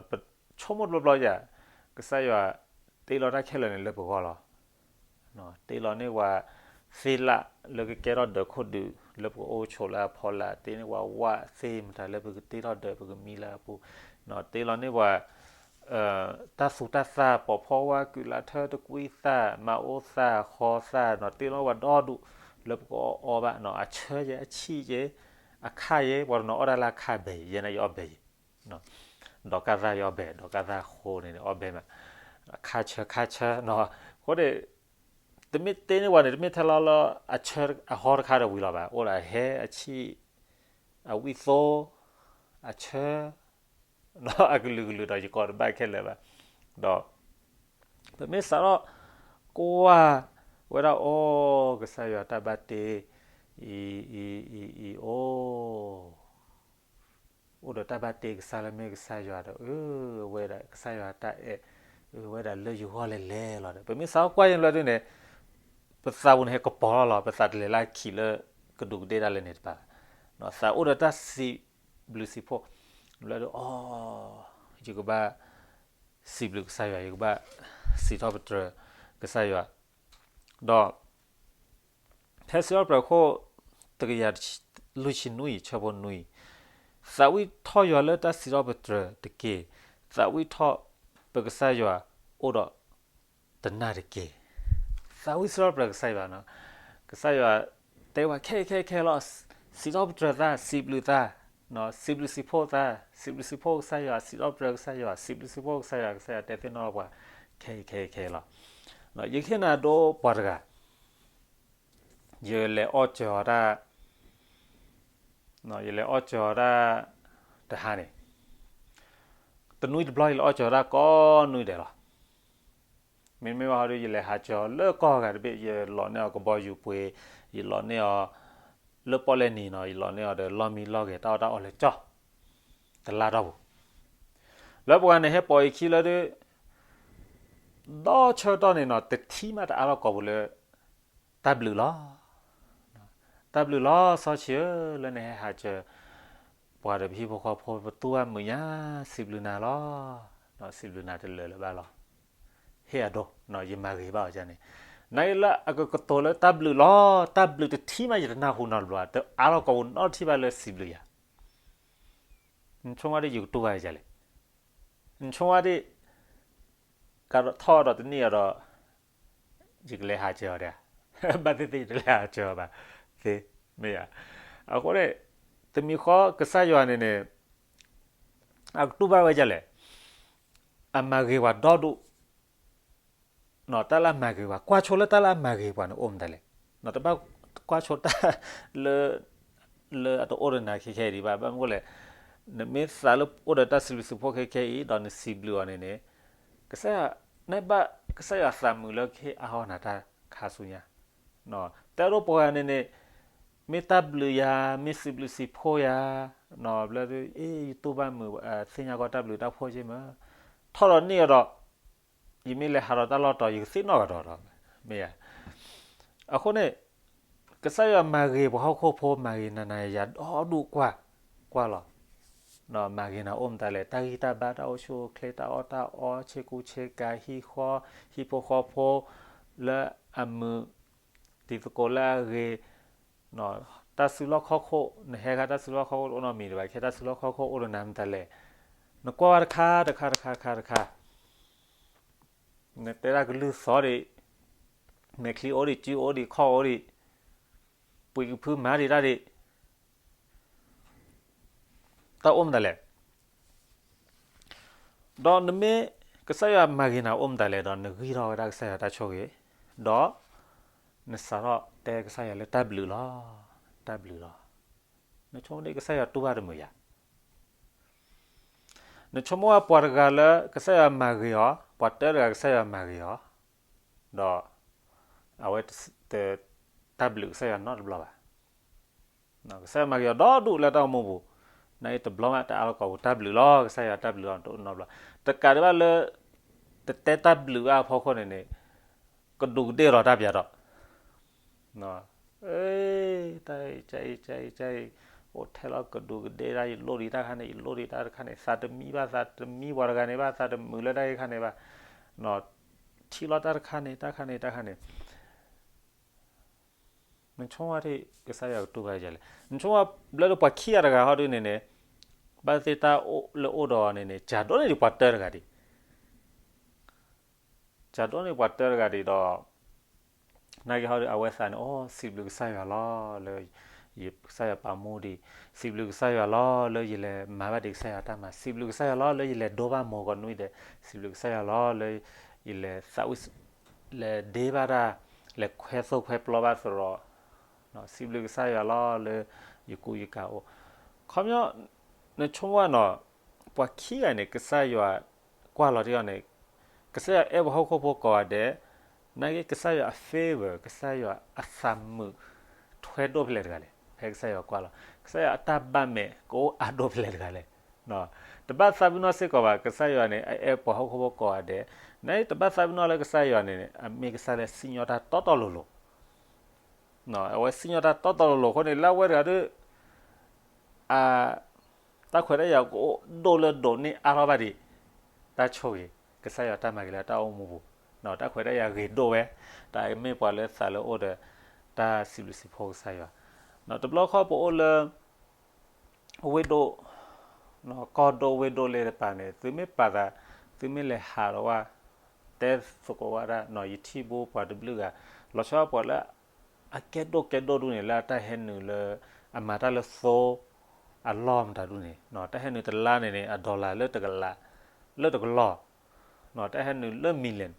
ပဆိကမိၣ်တဘျီဘျီယၤ ကစၢ်ယွၤတ့လီၤတၢ်ခဲလၢာ်န့ၣ်လၢပဂီၢ်လီၤ. တ့လီၤန့ၢ်ပှၤသ့လၢ်လၢကကဲထီၣ်ဒၢးခိၣ်ဒုး လၢပကအိၣ်ဆိးလၢအဖီလာ်, တ့န့ၢ်ပှၤဝၣ်သ့မတၤလၢပကတ့ထီၣ်ဒၢးပကမံလၢအပူၤ, တ့လီၤန့ၢ်ပှၤ တၢ်သူတၢ်သၣ် ပိာ်ဖီဝါကုၢ်လၢထၢတကွံသၣ် မၤအိၣ်သၣ်ဃီသၣ်နီၤ တ့လီၤပှၤဒီဒူၣ် လၢပကအီၣ်အီဘၣ်နီၤ အဆၢယဲ အဆံၣ်ယဲ အခၣ်ယဲ ပှၤတနီၤအီၣ်ဒၣ်လၢအခၣ်ဘဲၤယဲ ယဲန့ၣ်ယအီၣ်ဘဲၤယဲ ဒီးကၢ်သၣ်ယအီၣ်ဘဲၤ ဒီးကၢ်သၣ်ဃိန့ၣ်အီၣ်ဘဲၤမး ခါဆၢခါဆၢနီၤ အဃိန့ၣ် တမ့ၢ်တ့န့ၢ်ပှၤန့ၣ် တမ့ၢ်ထဲလီၤလၢအဆၢအဟီတခါဒီးဝံၤလီၤဘၣ် အိၣ်ဒီးအဟဲအဆံၣ် အဝံၣ်သိ အဆၢ အကလုာ်ကလုာ်ဒီးယကိးတဘၣ်ခဲလၢာ်ဘၣ် ဒီး ပမ့ၢ်စးထီၣ်ကွၢ်ဝဲဒၣ်အီၤ ကစၢ်ယွၤတၢ်ဘၣ်တ့ အံၤ အံၤ အံၤ အံၤ အိၣ် အိၣ်ဒီးတၢ်ဘၣ်တ့ကစၢ်လၢမ့ၢ်ကစၢ်ယွၤဒီး အၢ ဝဲဒၣ်ကစၢ်ယွၤတၢ်အဲၣ် အၢ ဝဲဒၣ်လၢယဂီၢ်လဲၤလဲၤလီၤဒီး ပမ့ၢ်စးထီၣ်ကွၢ်ယဲၢ်ဘျီဒုန့ၣ် ပသးပူၤန့ၣ်ဟဲကပီၤလီၤလီၤ ပသးတလဲၤလၢခံးလၢကဒူးကဒ့ၣ်တၢ်လၢန့ၣ်တပၤဘၣ် သးအိၣ်ဒီးတၢ်စံးဘျုးစံးဖှိၣ် ဘျီဒု အိ ယကဘၣ်စံးဘျုးကစၢ်ယွၤ ယကဘၣ်စံးထီၣ်ပတြၢၤကစၢ်ယွၤ ဒီး ဖဲစံးထီၣ်ပတြၢၤခိၣ် တကယၤလွံၢ်ဆံနွံ ဆၢဖိနွံ သးဝံၣ်ထီၣ်ယွၤလၢတၢ်စံးထီၣ်ပတြၢၤတက့ၢ်. သးဝံၣ်ထီၣ်ပကစၢ်ယွၤအိၣ်ဒီးတနၢ်တက့ၢ်. သးဝံၣ်စံးထီၣ်ပတြၢၤကစၢ်ယွၤနီၤ. ကစၢ်ယွၤတဲဝဲခဲအံၤခဲအံၤခဲအံၤလီၤ. စံးထီၣ်ပတြၢၤသး, စံးဘျုးသး, စံးဘျုးစံးဖှိၣ်သး, စံးဘျုးစံးဖှိၣ်ကစၢ်ယွၤ, စံးထီၣ်ပတြၢၤကစၢ်ယွၤ, စံးဘျုးစံးဖှိၣ်ကစၢ်ယွၤ, ကစၢ်ယွၤတဲသ့ၣ်နီၣ်လီၤပှၤ ခဲအံၤခဲအံၤခဲအံၤလီၤ. ယကဟ့ၣ်နၤဒိပှၤတဂၤ, ယလဲၤအီၣ်စၢၤအီၤတၢ်, ယလဲၤအီၣ်စၢၤအီၤတၢ်တဟါန့ၣ်, တနွံတဘျီယလဲၤအီၣ်စၢၤအီၤတၢ်ကိးနွံဒဲးလီၤ. မ့မ့ၢ်ဘၣ်ဟီဒု ယလဲၤဟးစၢၤအီၤလၢကီၢ်ဂၤတဘ့ၣ်, ယလီၤန့ၢ်အီၤကဘီယူၤပှ့ၤ, ယလီၤန့ၢ်အီၤလၢပီၣ်လဲၣ်နံၤနီၤ, ယလီၤန့ၢ်အီၤဒီးလီၢ်မံလီၢ်ဂဲၤ တၢ်အီၣ်တၢ်အီလၢကၠီၣ် တလါတီၢ်ပူၤ, လၢပှၤန့ၣ်ဟဲပိာ်ယခံလၢဒု ဒီးဆၢကတီၢ်န့ၣ်နီၤ တထံၣ်မးတအါထီၣ်ကိာ်ပူၤလၢ တၢ်ဘျုးလီၤ. တၢ်ဘျုးလီၤ စီၤဆံးဧၢ, လၢနဟဲဟးစၢၤ ပှၤဒီးပဟံၣ်ဖိဃီဖိ ပသူၣ်ဘၣ်မုာ်ညါ, စံးဘျုးနၤလီၤ. စံးဘျုးနၤတလၢာ်လၢၤဘၣ်လီၤ. ဟ့ၣ်အဒိ, ယမၤဂ့ၤဘၣ်အီၤန့ၣ်, နလၢအကကတိၤလၢတၢ်ဘျုးလီၤ, တၢ်ဘျုးတထံၣ်မးယတနၢ်ဟူနီတဘျီ, တအါထီၣ်ကိာ်ပူၤနီတထံၣ်ဘၣ်လၢစံးဘျုးယၤ နဆိကမိၣ်ဒ်ယကတူၢ်ဘၣ်ယလဲၣ်. နဆိကမိၣ်ဒ် ကထီၣ်ဒီးတနံၣ်အံၤဒီး ယကလဲၤဟးစၢၤအီၤဒီး, ဘၣ်သ့ၣ်သ့ၣ်ယတလဲၤဟးစၢၤအီၤဘၣ်, သ့, မ့ၢ်ဧါ. အဃိန့ၣ် တမံၤဃီကစၢ်ယွၤန့ၣ်န့ၣ် အကတူၢ်ဘၣ်ဝဲဒ်လဲၣ်. အမၤဂ့ၤပှၤဒီဒူၣ် တၢ်လၢအမၤဂ့ၤပှၤ, ကွၢ်ဆိလၢတၢ်လၢအမၤဂ့ၤပှၤန့ၣ် အိၣ်မတၤလဲၣ်. တဘၣ်ကွၢ်ဆိတၢ်လၢ လၢအတအိၣ်ဒီးနၤခဲခဲအံၤဒံးဘၣ်. ဘၣ်မနုၤလဲၣ်, နမ့ၢ်သးလၢအိၣ်ဒီးတၢ်စံးဘျုးစံးဖှိၣ်ခဲခဲအံၤ ဒီးနစံးဘျုးအီၤန့ၣ်န့ၣ်, ကစၢ်ယွၤ, နဘၣ်ကစၢ်ယွၤသးမုာ်လၢကဟ့ၣ်အါထီၣ်နၤတၢ်ခါဆူညါ. တဲဒိပှၤဂၤန့ၣ်န့ၣ်, မ့ၢ်တၢ်ဘျုးယၤ, မ့ၢ်စံးဘျုးစံးဖှိၣ်ယၤ, ဘျီဒ် အ့ ယတူၢ်ဘၣ်မုာ်, သ့ၣ်ညါကီတၢ်ဘျုးတၢ်ဖှိၣ်က့မး, ထီၣ်ဒီးန့ၢ်အီၤဒီး ယမ့ၢ်လဲၤဟးဒီးတၢ်လီၢ်တီၤ ယကသ့ၣ်နီၣ်ကဒီးဒီး, မ့ၢ်ဧါ. အဃိန့ၣ် ကစၢ်ယွၤမၤဂ့ၤပှၤဟီၣ်ခိၣ်ဖိ မၤဂ့ၤနၤနၤယၤယၤဒီဒူၣ်ကွၢ်, ကွၢ်လီၤ. မၤဂ့ၤနၤအိၣ်မတၤလဲၣ်, တၢ်ဂံၢ်တၢ်ဘါ တၢ်အိၣ်ဆူၣ်အိၣ်ချ့ တၢ်အီၣ်တၢ်အီ ဆ့ကူဆ့ကၤ ဟံၣ်ဃီ ဟံၣ်ဖိဃီဖိ လၢအမုာ်, တံၤသကိးလၢအဂ့ၤ, တၢ်စုလီၢ်ခီၣ်ခိၣ်, နဟဲခါတၢ်စုလီၢ်ခီၣ်ခိၣ်တအိၣ်နီတမံၤဒံးဘၣ်, ခဲတၢ်စုလီၢ်ခီၣ်ခိၣ်အိၣ်ဒီးနၤမတၤလဲၣ်, နကွၢ်ဝဲတခါတခါတခါတခါတခါ နတဲဒၣ်ကလုၢ်သီၣ်ဒံး, မဲာ်ချံအိၣ်ဒံး စုအိၣ်ဒံး ခီၣ်အိၣ်ဒံး, ပှ့ၤကဖုမၤဒံးတၢ်ဒံး, တၢ်အိၣ်မတၤလဲၣ်. ဒီးနမ့ၢ်ကစၢ်ယွၤမၤဂ့ၤနၤအိၣ်မတၤလဲၣ်ဒီး နဂံၢ်ထီၣ်ဝဲဒၣ်ကစၢ်ယွၤတၢ်ဆိၣ်ဂ့ၤ, ဒီးနစးထီၣ်တဲကစၢ်ယွၤလၢတၢ်ဘျုးလီၤ, တၢ်ဘျုးလီၤ. နဆိကမိၣ်ဒ်ကစၢ်ယွၤတူၢ်ဘၣ်တမုာ်ယၤ နဆိကမိၣ်ဝဲပှၤတဂၤလၢကစၢ်ယွၤမၤဂ့ၤအီၤ, ပှၤတၢတဂၤကစၢ်ယွၤမၤဂ့ၤအီၤ, ဒီးအဝဲတ, တၢ်ဘျုးကစၢ်ယွၤနီတဘျီဘၣ်. ကစၢ်ယွၤမၤဂ့ၤအီၤဒီဒူၣ်လၢတၢ်အိၣ်မူပူၤ, နာ်က့တဘျီမးတအါထီၣ်ကိာ်ပူၤ တၢ်ဘျုးလီၤ, ကစၢ်ယွၤတၢ်ဘျုးလီၤ တအိၣ်နီတဘျီ, တကးဒံးဘၣ်လၢ တတဲတၢ်ဘျုးဘၣ်အဖီခိၣ်န့ၣ်န့ၣ်, ကဒူးကဒ့ၣ်လီၤတၢ်ပျးဒီး တၢ်အံၤ ကၢ်အံၤ ကၢ်အံၤ ကၢ်အံၤ အိၣ်ထဲလီၤကဒူးကဒ့ၣ်တၢ်, ယလိၣ်ဒံးတၢ်တခါန့ၣ် ယလိၣ်ဒံးတၢ်တခါန့ၣ် သးတမံဘၣ်, သးတမံပှၤတဂၤန့ၣ်ဘၣ်, သးတမုာ်လၢတၢ်ဂ့ၢ်တခါန့ၣ်ဘၣ်, ထံၣ်လီၤတၢ်တခါန့ၣ် တၢ်တခါန့ၣ် တၢ်တခါန့ၣ် နဆိကမိၣ်ဝဲဒ်ကစၢ်ယွၤကတူၢ်ဘၣ်ယၤလဲၣ်. နဆိကမိၣ်ဝဲဘျၢဒိၣ်ပှၤခံဂၤတဂၤဟီဒုန့ၣ်န့ၣ်, ဘၣ်သ့ၣ်တၢ်အိၣ်လၢအိၣ်ဒီးအီၤန့ၣ်န့ၣ် ကးဒိၣ်န့ၢ်ဒံးပှၤတၢတဂၤဒံး ကးဒိၣ်န့ၢ်ပှၤတၢတဂၤဒံးဒီး နာ်က့ဟီဒု အဝဲသးန့ၣ် အိ စံးဘျုးကစၢ်ယွၤလီၤလၢ ယကစၢ်ယွၤပာ်မူဒံး, စံးဘျုးကစၢ်ယွၤလီၤလၢယလဲၤမၤဘၣ်ဒံးကစၢ်ယွၤတၢ်မၤ, စံးဘျုးကစၢ်ယွၤလီၤလၢယလဲၤဒိဘၣ်မိၢ်ကီးနွံဒဲး, စံးဘျုးကစၢ်ယွၤလီၤလၢ ယလဲၤသးဝံၣ် လဲၤဒ့ဘၣ်တၢ်, လဲၤခွဲသိၣ်ခွဲပျီဘၣ်သရိာ်, စံးဘျုးကစၢ်ယွၤလီၤလၢ ယကူယကၤအိၣ်, ခီပညီ နဆိကမိၣ်နီၤ, ပှၤခံဂၤန့ၣ် ကစၢ်ယွၤကွၢ်လီၤတံၢ်အီၤန့ၣ်, ကစၢ်ယွၤအဲၣ်ပှၤဟီၣ်ခိၣ်ဖိကိးဂၤဒဲး, နာ်က့ကစၢ်ယွၤအ favor ကစၢ်ယွၤအသးမုာ် ထွဲဒိၣ်ဖဲလဲၣ်တဂၤလဲၣ်, ဖဲကစၢ်ယွၤကွၢ်လီၤ, ကစၢ်ယွၤအတၢ်ဘၣ်မဲာ်ကအိၣ်အါဒိၣ်ဖဲလဲၣ်တဂၤလဲၣ်. တဘၣ်သးပ့ၤနီၣ်စ့ၢ်ကီးဘၣ် ကစၢ်ယွၤန့ၣ် အအဲၣ်ပှၤဟီၣ်ခိၣ်ဖိကိးဂၤဒဲး, နာ်က့တဘၣ်သးပ့ၤနီၣ်လၢကစၢ်ယွၤန့ၣ် အမ့ၢ်ကစၢ်လၢစံၣ်ညီၣ်တၢ်တီတီလိၤလိၤ အဝဲစံၣ်ညီၣ်တၢ်တီတီလိၤလိၤအဃိန့ၣ် လၢအဝဲတဂၤဒီး အ တၢ်ခွဲးတၢ်ယာ်ကအိၣ်ဒိၣ်လၢဒိးန့ၢ်အါထီၣ်ဘၣ်ဒံး တၢ်ဆိၣ်ဂ့ၤ, ကစၢ်ယွၤတၢ်မၤဂ့ၤလၢတၢ်အိၣ်မူပူၤ, တၢ်ခွဲးတၢ်ယာ်ဂ့ၤဒိၣ်ဝဲ, တၢ်မ့ၢ်ပှၤလၢသးလၢအိၣ်ဒီး တၢ်စံးဘျုးစံးဖှိၣ်ကစၢ်ယွၤ, တဘျီဃီပအိၣ်လၢ ဝ့ၢ်ဒိၣ် ကီၢ်ဒိၣ်ဝ့ၢ်ဒိၣ်လၢတပၤန့ၣ် သုမ့ၢ်ပာ်သး, သုမ့ၢ်လဲၤဟးဒီးဝဲ, တဲသကိးဝဲဒၣ်နီၤ ယထံၣ်ဘိပှၤတဘျုးဂၤ, လီၤဆီပှၤလၢ အကဲဒိၣ်ကဲဒိၣ်ဒူၣ်န့ၣ် လၢအတၢ်ဟဲနုာ်လၢ အမၤတၢ်လၢသိ အလီၢ်မတၤဒူၣ်န့ၣ်, တၢ်ဟဲနုာ်တလါန့ၣ်န့ၣ် အ dollar လၢတကလး, လၢတကလီၢ်, တၢ်ဟဲနုာ်လၢ million,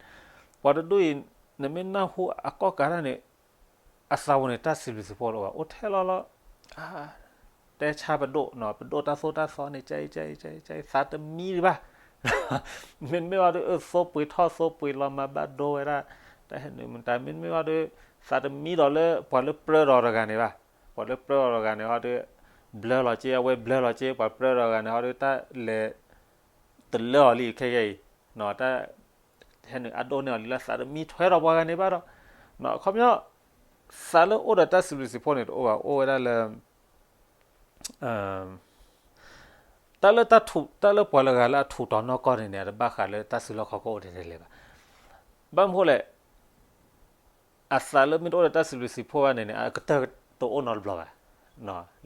ပှၤတဒူၣ်အံၤ နမ့ၢ်နၢ်ဟူအကီၢ်ကးတၢ်န့ၣ် အသးပူၤန့ၣ် တၢ်စံးဘျုးစံးဖှိၣ်တအိၣ်ဘၣ်, အိၣ်ထဲလီၤလီၤ, တဲဆါပဒိၣ်, ပဒိၣ်တၢ်သိၣ်တၢ်သီန့ၣ် ကဲအံၤ ကဲအံၤ ကဲအံၤ ကဲအံၤ သးတမံတဘၣ်. မ့တမ့ၢ်ဘၣ်ဒီး အၢ သိပှ့ၤထီၣ်သိပှ့ၤလီၤ မၤဘၣ်ဒိဝဲဒၣ် တၢ်ဟဲနုာ်မတၤ, မ့တမ့ၢ်ဘၣ်ဒီး သးတမံဒီးလၢပှၤလၢပြၢဒီးတဂၤန့ၣ်ဘၣ်, ပှၤလၢပြၢဒီးတဂၤန့ၣ်ဟီဒီး ဘျၢလီၤက့ အဝဲဘျၢလီၤက့ ပှၤပြၢဒီးတဂၤန့ၣ်ဟီဒီး တၢ်လဲၤ တလၢအီၤလံခဲကဲအံၤ, တၢ် ဟဲနုာ်အဒိၣ်န့ၢ်အီၤလံလၢ သးတမံထွဲဒီးပှၤဂၤန့ၣ်ဘၣ်ဒီး, အခီပညီ သးလၢအိၣ်ဒီးတၢ်စံးဘျုးစံးဖှိၣ်န့ၣ်တအိၣ်ဘၣ်, အိၣ်ဝဲဒၣ်လၢ တၢ်လၢတၢ်ထူး တၢ်လၢပှၤလၢဂၤလၢအထူးတီၤနီၢ်ကီၢ်န့ၣ်န့ၣ် အတဘၣ်ဃးလၢတၢ်စုလီၢ်ခီၣ်ခိၣ်အိၣ်ထဲထဲလဲၣ်ဘၣ်. ဘၣ်မနုၤဃိလဲၣ်, အသးလၢမ့ၢ်တအိၣ်ဒီးတၢ်စံးဘျုးစံးဖှိၣ်ဘၣ်န့ၣ်န့ၣ် အကတၢၢ်တအိၣ်နီတဘျီဘၣ်.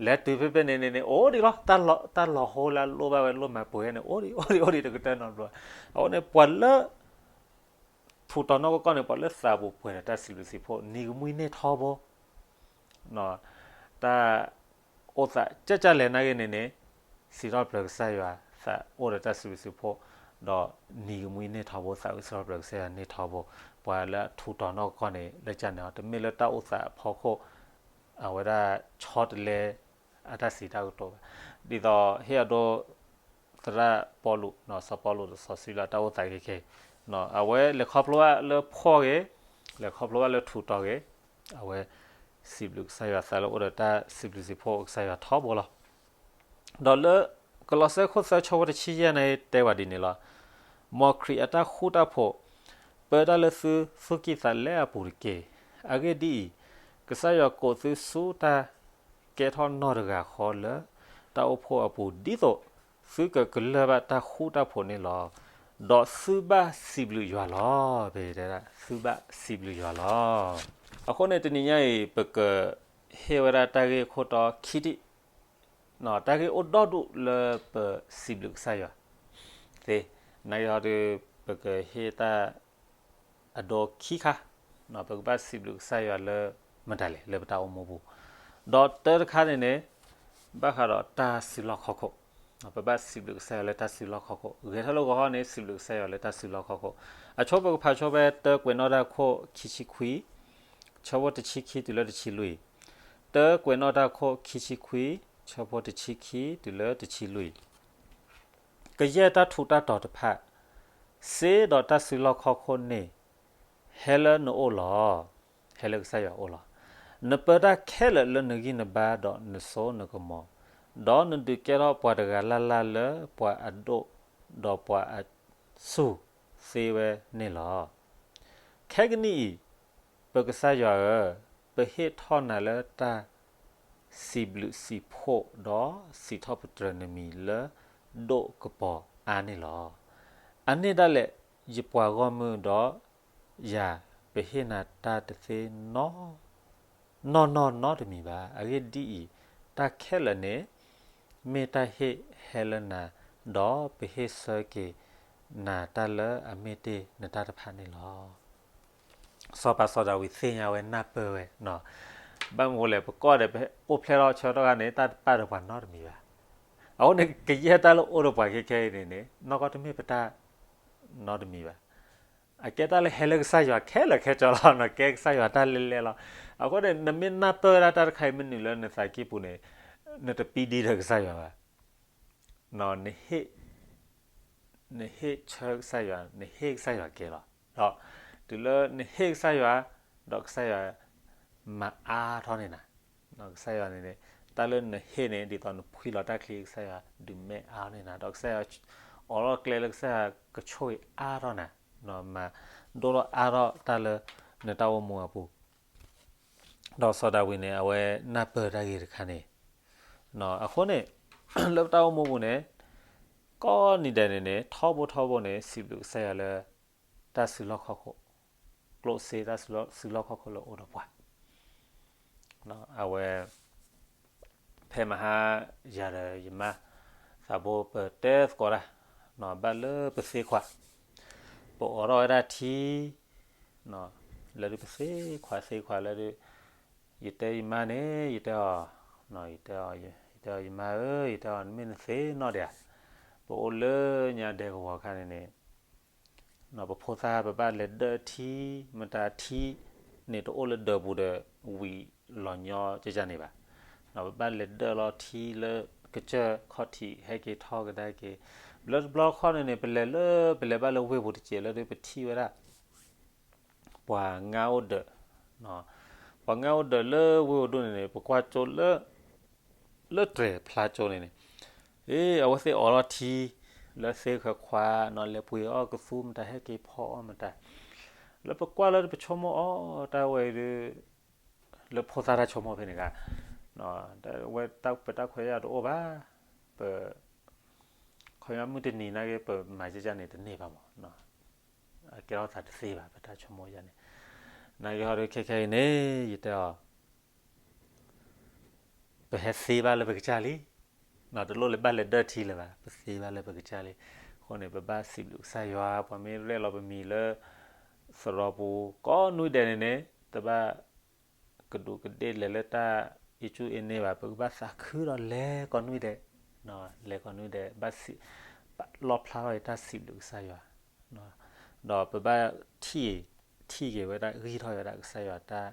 လဲၤတုၤဖဲဖဲန့ၣ်န့ၣ်န့ၣ် အိၣ်ဒံးလီၤ, တၢ်လီၤဟိလၢအလိၣ်ဘၣ်ဝဲလိၣ်မၤပှဲၤန့ၣ် အိၣ်ဒံး အိၣ်ဒံး အိၣ်ဒံးတကတၢၢ်နီတဘျီဘၣ်. အဃိန့ၣ် ပှၤလၢ ထူးတီၤနီၢ်ကီၢ်န့ၣ် ပှၤလၢသးပူၤပှဲၤဒီးတၢ်စံးဘျုးစံးဖှိၣ် နံၤကမှံန့ၢ်ထီဘိ တၢ်အိၣ်သးကၢ်ကၢ်လဲၣ်နာ်က့န့ၣ်န့ၣ် စံးထီၣ်ပတြၢၤကစၢ်ယွၤ သးအိၣ်ဒီးတၢ်စံးဘျုးစံးဖှိၣ်, ဒီးနံၤကမှံန့ၢ်ထီဘိ သးစံးထီၣ်ပတြၢၤကစၢ်ယွၤန့ၢ်ထီဘိ, ပှၤလၢအထူးတီၤနီၢ်ကီၢ်န့ၣ် လၢကန့ၣ် တမ့ၢ်လၢတၢ်အိၣ်သးအဖီခိၣ် အဝဲဒၣ်ဆီတလဲ အတၢ်စံးတၢ်ကတိၤဘၣ်. ဒ်သိးဟ့ၣ်အဒိ သရၣ်ပီလူး, စီၤပီလူးစီၤစံလၢတၢ်အိၣ်သးခဲခဲအံၤ, အဝဲလဲၤခီဖျိဘၣ်လၢဖှီၣ်ဂ့ၤ, လဲၤခီဖျိဘၣ်လၢထူးတီၤဂ့ၤ, အဝဲစံးဘျုးကစၢ်ယွၤ သးလၢအိၣ်ဒီးတၢ်စံးဘျုးစံးဖှိၣ်ကစၢ်ယွၤထီဘိလီၤ. ဒီးလၢကလီးစဲခိၣ်သၢဆၢဖိတဆံယဲၢ်န့ၣ် တဲဝဲဒ်န့ၣ်လီၤ. မ်ခရံာ်အတၢ်ဃူတၢ်ဖိး ပၢတၢ်လၢသုသူၣ်ကံၢ်သးလဲအပူၤတက့ၢ်. အဂ့ၢ်ဒ်အံၤ, ကစၢ်ယွၤကိးသုဆူတၢ်ကဲထီၣ်နီၢ်တဂၤဃီလၢ တၢ်အိၣ်ဖှိၣ်အပူၤ ဒ်သိးသုကကလၢၢ်ဘၣ်တၢ်ဃူတၢ်ဖိးန့ၣ်လီၤ. ဒီးသုဘၣ်စံးဘျုးယွၤလီၤ. ဖဲတဲဒၣ် သုဘၣ်စံးဘျုးယွၤလီၤ. အဃိန့ၣ် တနံၤညါအံၤ ပကဟ့ၣ်ဝဲဒၣ်တၢ်ဂ့ၢ်ခိၣ်တီခံထံၣ်, တၢ်ဂ့ၢ်အိၣ်ဒီဒူၣ်လၢပစံးဘျုးကစၢ်ယွၤသ့, နာ်က့ဟီဒီး ပကဟ့ၣ်တၢ်အဒိခံခါ, ပကဘၣ်စံးဘျုးကစၢ်ယွၤလၢမတၤလဲၣ် လၢပတၢ်အိၣ်မူပူၤ, ဒီးတၢတခါန့ၣ်န့ၣ် ဘၣ်ဃးဒီးတၢ်စုလီၢ်ခီၣ်ခိၣ်, ပဘၣ်စံးဘျုးကစၢ်ယွၤလၢတၢ်စုလီၢ်ခီၣ်ခိၣ်, ဂဲၤထီၣ်လၢဂီၤခီန့ၣ် စံးဘျုးကစၢ်ယွၤလၢတၢ်စုလီၢ်ခီၣ်ခိၣ်, အဆိပကဖးဆိဖဲ တၢကွဲးနီၣ်တၢ်ခိၣ်ခံဆံခွံ, ဆၢဖိတဆံခံတုၤလၢတဆံလွံၢ်, တၢကွဲးနီၣ်တၢ်ခိၣ်ခံဆံခွံ, ဆၢဖိတဆံခံတုၤလၢတဆံလွံၢ် ကယဲၢ်တၢ်ထူးတၢ်တီၤတဖၣ်, စ့ဒီးတၢ်စုလီၢ်ခီၣ်ခိၣ်န့ၣ် ဟဲလၢနအိၣ်လီၤ. ဟဲလၢကစၢ်ယွၤအိၣ်လီၤ. နပၢတၢ်ခဲလၢာ်လၢနဂံၢ်နဘါဒီးနစိနကမီၤ, ဒီးနဒုးကဲထီၣ်ပှၤတဂၤလၢ်လၢ်လၢပှၤအဒိၣ်ဒီးပှၤအဆူၣ်သ့ဝဲန့ၣ်လီၤ. ခဲကနံၣ်အံၤ, ပကစၢ်ယွၤဧၢ, ပဟ့ၣ်ထီၣ်နၤလၢတၢ် စံးဘျုးစံးဖှိၣ်ဒီးစံးထီၣ်ပတြၢၤနမံၤလၢ ဒိၣ်ကပီၤအါန့ၣ်လီၤ. အန့ၣ်ဒၣ်လဲာ် ယပှၤဂီၢ်မုၢ်ဒီးယၤ ပဟ့ၣ်နၤတၢ်တသ့ နီၢ်နီၢ်နီတမံၤဘၣ်. အဂ့ၢ်ဒ်အံၤ, တၢ်ခဲလၢာ်န့ၣ် မ့ၢ်တၢ်ဟ့ၣ်ဟဲလၢနၤ, ဒီးပဟ့ၣ်ဆၢက့ၤနၤတၢ်လၢအမ့ၢ်တ့ၢ်နတၢ်တဖၣ်န့ၣ်လီၤ. စီၤပၤစီၤဒၤဝံးသ့ၣ်ညါဝဲနၢ်ပၢၢ်ဝဲ, ဘၣ်မနုၤလဲၣ် ပကိးဂၤဒဲး ပအိၣ်ဖျဲၣ်ထီၣ်ဆၢကတီၢ်ခါန့ၣ် တၢ်တပာ်ဒီးပှၤနီတမံၤဘၣ်. အဃိန့ၣ် ကယဲၢ်တၢ်လၢအိၣ်ဒီးပှၤခဲခဲအံၤန့ၣ်န့ၣ် နီၢ်ကီၢ်တမ့ၢ်ပတၢ်နီတမံၤဘၣ်. အကဲတၢ်လၢဟဲလၢကစၢ်ယွၤခဲလၢာ်ခဲဆ့လီၤ, ကဲကစၢ်ယွၤတၢ်လဲၢ်လဲၢ်လီၤ. အဃိန့ၣ် နမ့ၢ်နၢ်ပၢၢ်ဝဲဒၣ်တၢ်တခါအံၤမ့ၢ်နုာ်လၢနသးကံၢ်ပူၤန့ၣ် နတပံဒံဒီးကစၢ်ယွၤဘၣ်. နဟ့ၣ်ဆၢကစၢ်ယွၤ, နဟ့ၣ်ကစၢ်ယွၤကဲလီၤ. ဒီးတုၤလၢနဟ့ၣ်ကစၢ်ယွၤ, ဒီးကစၢ်ယွၤမၤအါထီၣ်န့ၢ်နၤ, ကစၢ်ယွၤန့ၣ်န့ၣ် တၢ်လၢနဟ့ၣ်န့ၣ် ဒ်သိးနဖှံလီၤတၢ်ချံ ကစၢ်ယွၤဒုးမဲအါန့ၢ်နၤ, ဒီးကစၢ်ယွၤအိးထီၣ်ကျဲလၢကစၢ်ယွၤကဆိၣ်ဂ့ၤအါထီၣ်နၤ, မၤဒိၣ်ထီၣ်အါထီၣ်တၢ်လၢနတၢ်အိၣ်မူအပူၤ ဒီးစီၤဒၤဝံးန့ၣ် အဝဲနၢ်ပၢၢ်တၢ်ဂ့ၢ်တခါန့ၣ်, အဃိန့ၣ် လၢပတၢ်အိၣ်မူပူၤန့ၣ် ကိးနံၤဒဲးန့ၣ်န့ၣ် ထီဘိထီဘိန့ၣ် စံးဘျုးကစၢ်ယွၤလၢ တၢ်စုလီၢ်ခီၣ်ခိၣ်, ကျိၣ်စ့တၢ်စုလီၢ်ခီၣ်ခိၣ်လၢအိၣ်ဒီးပှၤ အဝဲ ဖဲမဟါယၤဒီးယမါ သးဘိပတဲသကိးတၢ် ဘၣ်လၢပသ့ခွး ပအိးထီၣ်ဝဲဒၣ်ထံ လၢဒုးပသ့ခွးသ့ခွးလၢဒုး ယတဲယမါန့ၣ် ယတဲအီၤ, ယတဲအီၤ ယမါဧၢ, ယတဲအီၤ နမ့ၢ်နသ့နီၣ်ဒဲးဧါ, ပအိၣ်လၢညါဒဲကဝီၤခါန့ၣ်န့ၣ် ပဖိသၣ်ပဘၣ်လဲၤဒၢၣ်ထံ, မတၤထံန့ၣ်တအိၣ်လၢဒၢးပူၤဒီး ဝံၤလီၤညီကကန့ၣ်ဘၣ်. ပဘၣ်လဲၤဒၢၣ်လီၤထံလၢကစၢၢ်ခီၣ်ထံး ဟဲက့ၤထီၣ်ကဒါက့ၤ. ဘျီတဘျီခီန့ၣ်န့ၣ် ပလဲၤလၢ ပလဲၤဘၣ်လၢဝ့ၢ်ပူၤတစဲးလၢဒုး ပထံၣ်ဝဲဒၣ် ပှၤငါအိၣ်ဒၢး, ပှၤငါအိၣ်ဒၢးလၢဝ့ၢ်အိၣ်ဒိၣ်န့ၣ်န့ၣ် ပကွၢ်ကၠိလၢ လၢတြဲၤဖျါကၠိန့ၣ်န့ၣ်, အဝဲသ့ၣ်အိးလီၤထံ လၢသ့ၣ်ခၢခွါနီၤ, လဲၤပှ့ၤအီၣ်ကသူ မတၤဟဲက့ၤဖီအီၣ်မတၤ, လၢပကွၢ်လၢပဆိကမိၣ်အီၤ တၢ်ဝဲအံၤဒုး လၢဖိသၣ်တၢ်ဆိကမိၣ်ဖဲန့ၣ်ဂ့ၤ, ဝဲတၢ်ပတၢ်ခွဲးယာ်တအိၣ်ဘၣ်, ပ ခီပညီမုၢ်တနံၤနာ်က့ ပမၤကကန့ၣ်တန့ၢ်ဘၣ်မး, အကဲထီၣ်သးတသ့ဘၣ် ပတၢ်ဆိကမိၣ်ယၤန့ၣ်, နာ်က့ဟီဒုးခဲခဲအံၤန့ၣ် ယတဲအီၤ ပဟဲသ့ဘၣ်လၢပကစၢ်လံ, တလိၣ်လၢဘၣ်လဲၤဒၢၣ်ထံလၢၤဘၣ်, ပသ့ဘၣ်လၢပကစၢ်လံ. အဃိန့ၣ် ပဘၣ်စံးဘျုးကစၢ်ယွၤ, ပှၤမ့ၢ်ရဲၣ်လီၤပမံၤလၢ သရိာ်ပူၤ ကိးနွံဒဲးန့ၣ်န့ၣ် တဘၣ် ကဒူးကဒ့ၣ်လဲၤလၢတၢ်အ့ၣ်ကူၣ်အ့ၣ်န့ၢ်ဘၣ်, ပကဘၣ်သးခုဒီးလဲၤကိးနွံဒဲး, လဲၤကိးနွံဒဲး, ဘၣ်စံး ဘၣ်လီၣ်ဖျါထီၣ်အံၤတၢ်စံးဘျုးကစၢ်ယွၤ, ဒီးပဘၣ်ထံၣ် ထံၣ်က့ၤဝဲဒၣ် ဂံၢ်ထီၣ်ဝဲဒၣ်ကစၢ်ယွၤတၢ်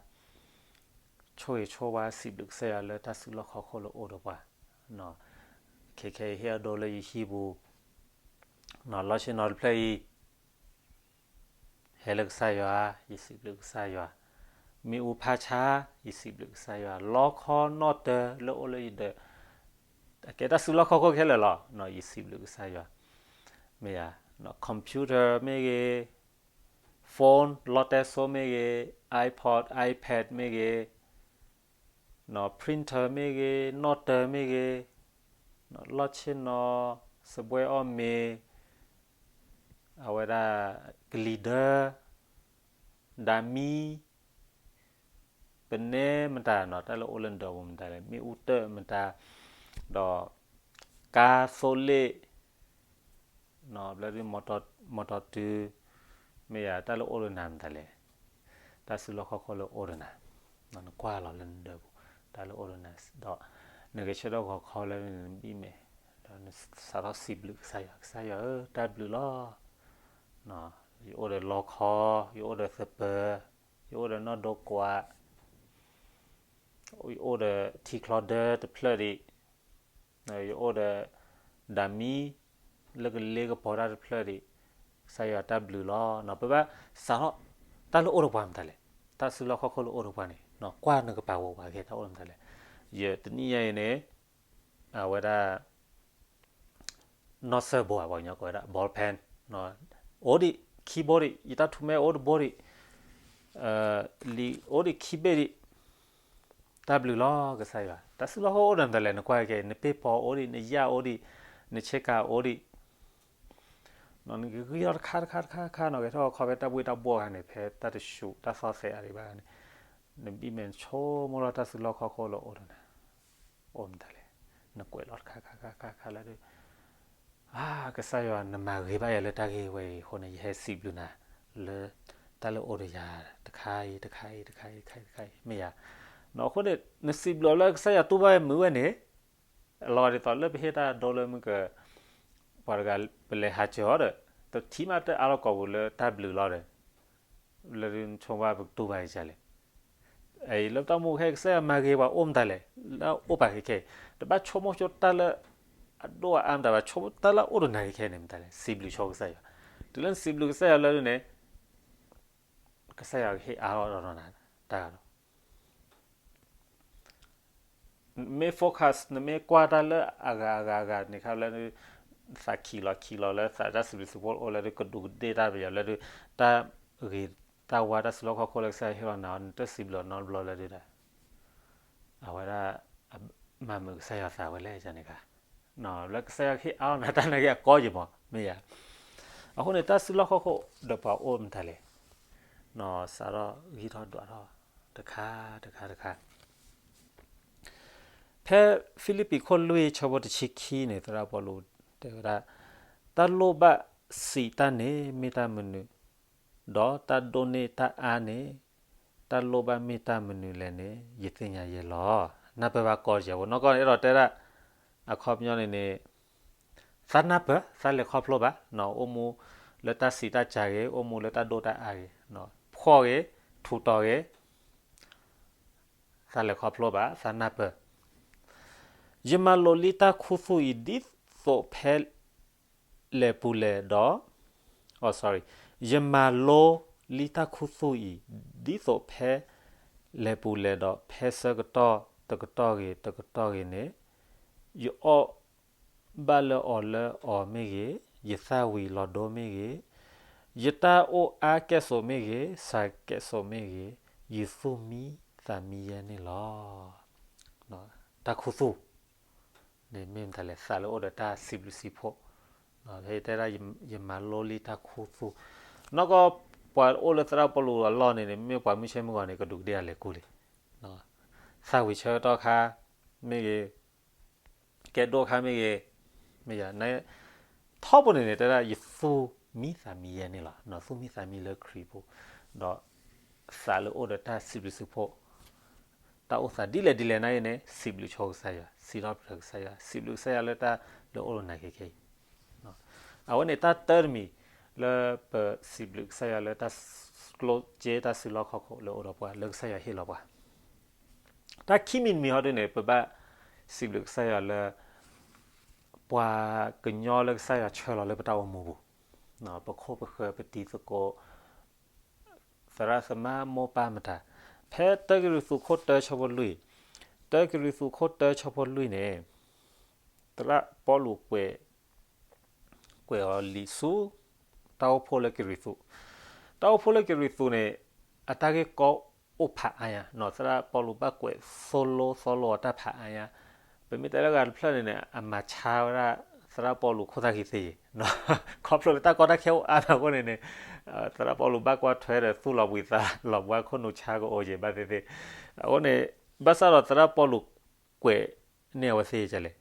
ဆိၣ်ဂ့ၤဆိၣ်ဝါ စံးဘျုးကစၢ်ယွၤလၢတၢ်စုလီၢ်ခီၣ်ခိၣ်လၢအိၣ်ဒီးပှၤ, ခဲခဲအံၤဟ့ၣ်အဒိလၢယဟံၣ်ပူၤ, လီၢ်ဆ့ၣ်နီၤတဖျၢၣ်အံၤ ဟဲလၢကစၢ်ယွၤ, ယစံးဘျုးကစၢ်ယွၤ, မ့ၣ်အူဖးဆါ, ယစံးဘျုးကစၢ်ယွၤ, လီခီနီၣ်တၢၤလၢအိၣ်လၢယဒၢး, အကဲတၢ်စုလီၢ်ခီၣ်ခိၣ်ခဲလၢာ်လီၤ, ယစံးဘျုးကစၢ်ယွၤ, မ့ၢ်ယၤ, computer မ့ၢ်ဂ့ၤ, phone လီတဲစိမ့ၢ်ဂ့ၤ, iPod iPad မ့ၢ်ဂ့ၤ, printer မ့ၢ်ဂ့ၤ, နီၣ်တၢၤမ့ၢ်ဂ့ၤ, လီၢ်ဆ့ၣ်နီၤ, စပွဲအီၣ်မ့ၤ, အဝဲဒၣ် ကလံၤဒၢ, ဒၤမံ, ပနဲမတၤနီၤ, တၢ်လၢအိၣ်လၢနဒၢးပူၤမတၤလဲၣ်, မ့ၣ်အူတၢၣ်မတၤ, ဒီး ကါသိလ့ၣ် ဘျီဒုး မီတီတုၤ, မ့ၢ်ယၤ တၢ်လၢအိၣ်ဒီးနၤမတၤလဲၣ်, တၢ်စုလီၢ်ခီၣ်ခိၣ်လၢအိၣ်ဒီးနၤ, နကွၢ်လီၤလၢနဒၢးပူၤ, တၢ်လၢအိၣ်ဒီးနၤ, ဒီးနဂဲၤဆၢထၢၣ်ဂီၤခီလၢနဘံၣ်မဲာ်, ဒီးနစးထီၣ်စံးဘျုးကစၢ်ယွၤ, ကစၢ်ယွၤဧၢ, တၢ်ဘျုးလီၤ, ယအိၣ်ဒီးလီခီ, ယအိၣ်ဒီးသပၢၤ, ယအိၣ်ဒီးနီၢ်ဒိကွး, ယအိၣ်ဒီးထံချီဒၢတဖျၢၣ်ဒံး, ယအိၣ်ဒီး ဒၤမံ, လၢကလ့ကပီၤတၢ်တဖျၢၣ်ဒံး, ကစၢ်ယွၤတၢ်ဘျုးလီၤ. ပဘၣ်စးထီၣ် တၢ်လၢအိၣ်ဒီးပှၤမတၤလဲၣ်, တၢ်စုလီၢ်ခီၣ်ခိၣ်လၢအိၣ်ဒီးပှၤန့ၣ် ကွၢ်နကပာ်ဂီၤပှၤကဲတၢ်အိၣ်မတၤလဲၣ်. ယတနံၣ်ညါအံၤန့ၣ် အဝဲဒၣ် နီၢ်စၢၢ်ဘိ ပှၤကညီကိးဝဲဒၣ် ball pen, အိၣ်ဒံးခံဘိဒံး, ယတၢ်ထူးမဲအိၣ်တဘိဒံး, လံာ်အိၣ်ဒံးခံဘ့ၣ်ဒံး, တၢ်ဘျုးလီၤကစၢ်ယွၤ. တၢ်စုလီၢ်ခီၣ်အိၣ်ဒီးမတၤလဲၣ်, နကွၢ်ကဲ နပ့ၢ်ဖီအိၣ်ဒံး, နယၣ်အိၣ်ဒံး, နဆ့ကၤအိၣ်ဒံး, နကဂံၢ်ထီၣ်တခါတခါတခါတခါနီၤ, ဂဲၤထီၣ်ခီဖဲတၢ်ဘှ့ၣ်တၢ်ဘှီၣ်အခါန့ၣ် ဖဲတၢ်တဆူးတၢ်သီၣ်သဲးအါဒံးဘၣ်န့ၣ်, နဘံၣ်မဲာ်နဆိကမိၣ်လီၤတၢ်စုလီၢ်ခီၣ်ခိၣ်လၢအိၣ်ဒီးနၤ အိၣ်မတၤလဲၣ်, နကွဲးလီၤတခါခါခါခါခါလၢဒုး, အါ ကစၢ်ယွၤ နမၤဂ့ၤဘၣ်ယၤလၢတၢ်ဂ့ၢ်ဝဲအံၤအဃိန့ၣ် ယဟဲစံးဘျုးနၤ လၢတၢ်လၢအိၣ်ဒီးယၤ တခါအံၤတခါအံၤတခါအံၤတခါအံၤတခါအံၤ မ့ၢ်ယၤ. အဃိန့ၣ် နစံးဘျုးအီၤလၢကစၢ်ယွၤတူၢ်ဘၣ်ဝဲမုာ်ဝဲန့ၣ်, အလီၤဂာ်ဒ်သိးလၢပဟ့ၣ်တၢ်ဒိလၢမုၢ်က ပှၤတဂၤပလဲၤဟးစၢၤအီၤဒီး တထံၣ်မးတအါထီၣ်ကိာ်ပူၤလၢတၢ်ဘျုးလီၤဒီး လၢဒုးနဆိကမိၣ်ဘၣ်ပကတူၢ်ဘၣ်ယၤလဲၣ်. အံၤလၢပတၢ်အိၣ်မူခဲအံၤ ကစၢ်ယွၤမၤဂ့ၤပှၤအိၣ်မတၤလဲၣ်, လၢအအိၣ်ပာ်ခဲခဲအံၤ တဘၣ်ဆိကမိၣ်ဆိတၢ်လၢအဒိၣ်အအါမတၤဘၣ်, ဆိကမိၣ်တၢ်လၢအအိၣ်ဒီးနၤခဲခဲအံၤန့ၣ်မတၤလဲၣ်, စံးဘျုးဆိကစၢ်ယွၤ. တုၤလၢနစံးဘျုးကစၢ်ယွၤလၢဒုးန့ၣ် ကစၢ်ယွၤကဟ့ၣ်အါထီၣ်ဒီးနၤတၢ်ဂၤဒီး နမ့ၢ် focus နမ့ၢ်ကွၢ်တၢ်လၢအဂၤအဂၤအဂၤန့ၣ်ခါလၢ သးခံးလီၤခံးလီၤလၢသးတၢ်စံးဘျုးစံးဖှိၣ်အိၣ်လၢဒုး ကဒူးကဒ့ၣ်တၢ်ပယီၤလၢဒုး တၢ်ဂ့ၤတၢ်ဝါတၢ်စုလီၢ်ခီၣ်ခိၣ်လၢကစၢ်ယွၤဟ့ၣ်လီၤနၤအီၤ နတစံးဘျုးနီတဘျီလၢဒုးဒၣ် အဝဲဒၣ် မၤမုာ်ကစၢ်ယွၤသးဝဲလဲၣ်န့ၣ်ခါ, လၢကစၢ်ယွၤကဟ့ၣ်အါထီၣ်နၤတၢ်နာ်က့အကီယံာ်မး မ့ၢ်ယၤ. အဃိန့ၣ် တၢ်စုလီၢ်ခီၣ်ခိၣ်ဒီးပှၤအိၣ်မတၤလဲၣ်, စးထီၣ်ဂံၢ်ထီၣ်ဒွးထီၣ် တခါတခါတခါ ဖဲဖံလံးပံၤခိၣ်လွံၢ်ဆၢဖိတဆံခံန့ၣ် သရၣ်ပီလူးတဲဝဲဒၣ်, တၢ်လိၣ်ဘၣ်စံးတၢ်န့ၣ်မ့ၢ်တၢ်မနုၤ, ဒီးတၢ်ဒိးန့ၢ်တၢ်အါန့ၣ် တၢ်လိၣ်ဘၣ်မ့ၢ်တၢ်မနုၤလဲၣ်န့ၣ် ယသ့ၣ်ညါယဲလီၤ. နၢ်ပၢၢ်ဘၣ်ကီယဲဖိနီၢ်ကီၢ်န့ၣ် အဲၣ်ဒိးတဲဒၣ် အခီပညီန့ၣ်န့ၣ် သးနၢ်ပၢၢ် သးလဲၤခီဖျိဘၣ် အိၣ်မူ လၢတၢ်စံးတၢ်ကၢ်ဂ့ၤ, အိၣ်မူလၢတၢ်ဒိၣ်တၢ်အါဂ့ၤ, ဖှီၣ်ဂ့ၤ, ထူးတီၤဂ့ၤ, သးလဲၤခီဖျိဘၣ်, သးနၢ်ပၢၢ်. ယမၤလိလံတၢ်ခူသူၣ်အံၤ ဒ်သိးဖဲလဲၤပူၤလဲၤဒီး, အိ sorry, ယမၤလိလံတၢ်ခူသူၣ်အံၤ ဒ်သိးဖဲလဲၤပူၤလဲၤဒီး ဖဲဆၢကတီၢ်တကတီၢ်ဂ့ၤတကတီၢ်ဂ့ၤန့ၣ်, ယအီၣ်ဘၣ်လၢအီၤလၢအီၤမ့ၢ်ဂ့ၤ, ယသၣ်ဝံၤလီၤဒိမ့ၢ်ဂ့ၤ, ယတၢ်အိၣ်အါကဲၣ်ဆိးမ့ၢ်ဂ့ၤ, စှၤကဲၣ်ဆိးမ့ၢ်ဂ့ၤ, ယသူၣ်မံသးမံယဲန့ၣ်လီၤ. တၢ်ခူသူၣ် န့ၣ်မ့ၢ်မတၤလဲၣ်, သးလၢအိၣ်ဒီးတၢ်စံးဘျုးစံးဖှိၣ်, ဖဲတဲဒၣ် ယမၤလိလံတၢ်ခူသူၣ်, နီၢ်ကီၢ်ပှၤအိၣ်လၢသရၣ်ပီလူးအလီၢ်န့ၣ်န့ၣ် မ့ၢ်ပှၤမုၢ်ဆ့ၣ်မုၢ်ဂီၤန့ၣ် ကဒူးကဒ့ၣ်အလဲၤကူလံ, သၣ်ဝံၤဆၢကတီၢ်ခါမ့ၢ်ဂ့ၤ, ကဲဒိၣ်ခါမ့ၢ်ဂ့ၤ, မ့ၢ်ယၤ, ထီဘိန့ၣ်န့ၣ် တဲဒၣ် ယသူၣ်မံသးမံယဲန့ၣ်လီၤ. သူၣ်မံသးမံလၢခရံာ်ပူၤ, ဒီးသးလၢအိၣ်ဒီးတၢ်စံးဘျုးစံးဖှိၣ်, တၢ်အိၣ်သးဒ်လဲၣ်ဒ်လဲၣ်နာ်က့န့ၣ် စံးဘျုးဆိကစၢ်ယွၤ, စံးထီၣ်ပတြၢၤကစၢ်ယွၤ, စံးဘျုးကစၢ်ယွၤလၢတၢ်လၢအိၣ်လၢနၤခဲခဲအံၤ, အဝဲန့ၣ်တၢ်တၢတမံၤလၢပစံးဘျုးကစၢ်ယွၤလၢတၢ်ကျိၣ်စ့တၢ်စုလီၢ်ခီၣ်ခိၣ် လၢအိၣ်ဒီးပှၤလၢကစၢ်ယွၤဟ့ၣ်လီၤပှၤ, တၢ်ခံမံၤတမံၤဟီဒ်န့ၣ် ပဘၣ်စံးဘျုးကစၢ်ယွၤလၢ ပှၤကညီလၢကစၢ်ယွၤဆှၢလီၤလၢပတၢ်အိၣ်မူပူၤ, ပခိၣ်ပဃၢၤပတံၤသကိး သရၣ်သမါမိၢ်ပၢ်မတၤ, ဖဲတၢကရံၣ်သူးခိၣ်တၢဆၢဖိလွံၢ်, တၢကရံၣ်သူးခိၣ်တၢဆၢဖိလွံၢ်န့ၣ်, သရၣ်ပီလူးကွဲး, ကွဲးအီၤလံာ်ဆူ တၢ်အိၣ်ဖှိၣ်လၢကရံၣ်သူး, တၢ်အိၣ်ဖှိၣ်လၢကရံၣ်သူးန့ၣ် အတၢ်ဂ့ၢ်ကီအိၣ်ဖးအါညါ, သရၣ်ပီလူးဘၣ်ကွဲးသိၣ်လိသိၣ်လိအီၤတၢ်ဖးအါညါ, ပမ့ၢ်တဲလၢဂၤတဖျၢၣ်န့ၣ်န့ၣ် အမၤဆါဝဲဒၣ်သရၣ်ပီလူးခိၣ်သၣ်ခံသ့ယံၤ, ခီဖျိလၢတၢ်ကီတၢ်ခဲအိၣ်အါထီၣ်အဃိန့ၣ်န့ၣ်, သရၣ်ပီလူးဘၣ်ကွၢ်ထွဲဒီးသူၣ်လီၤဘှံးသးလီၤဘှါခိၣ်နူာ်ဆါကအိၣ်က့ၤဘၣ်သ့ၣ်သ့ၣ်, အဃိန့ၣ် ဘၣ်ဆၣ်ဒီးသရၣ်ပီလူးကွဲး န့ၢ်အဝဲသ့ၣ်ကလဲၣ်,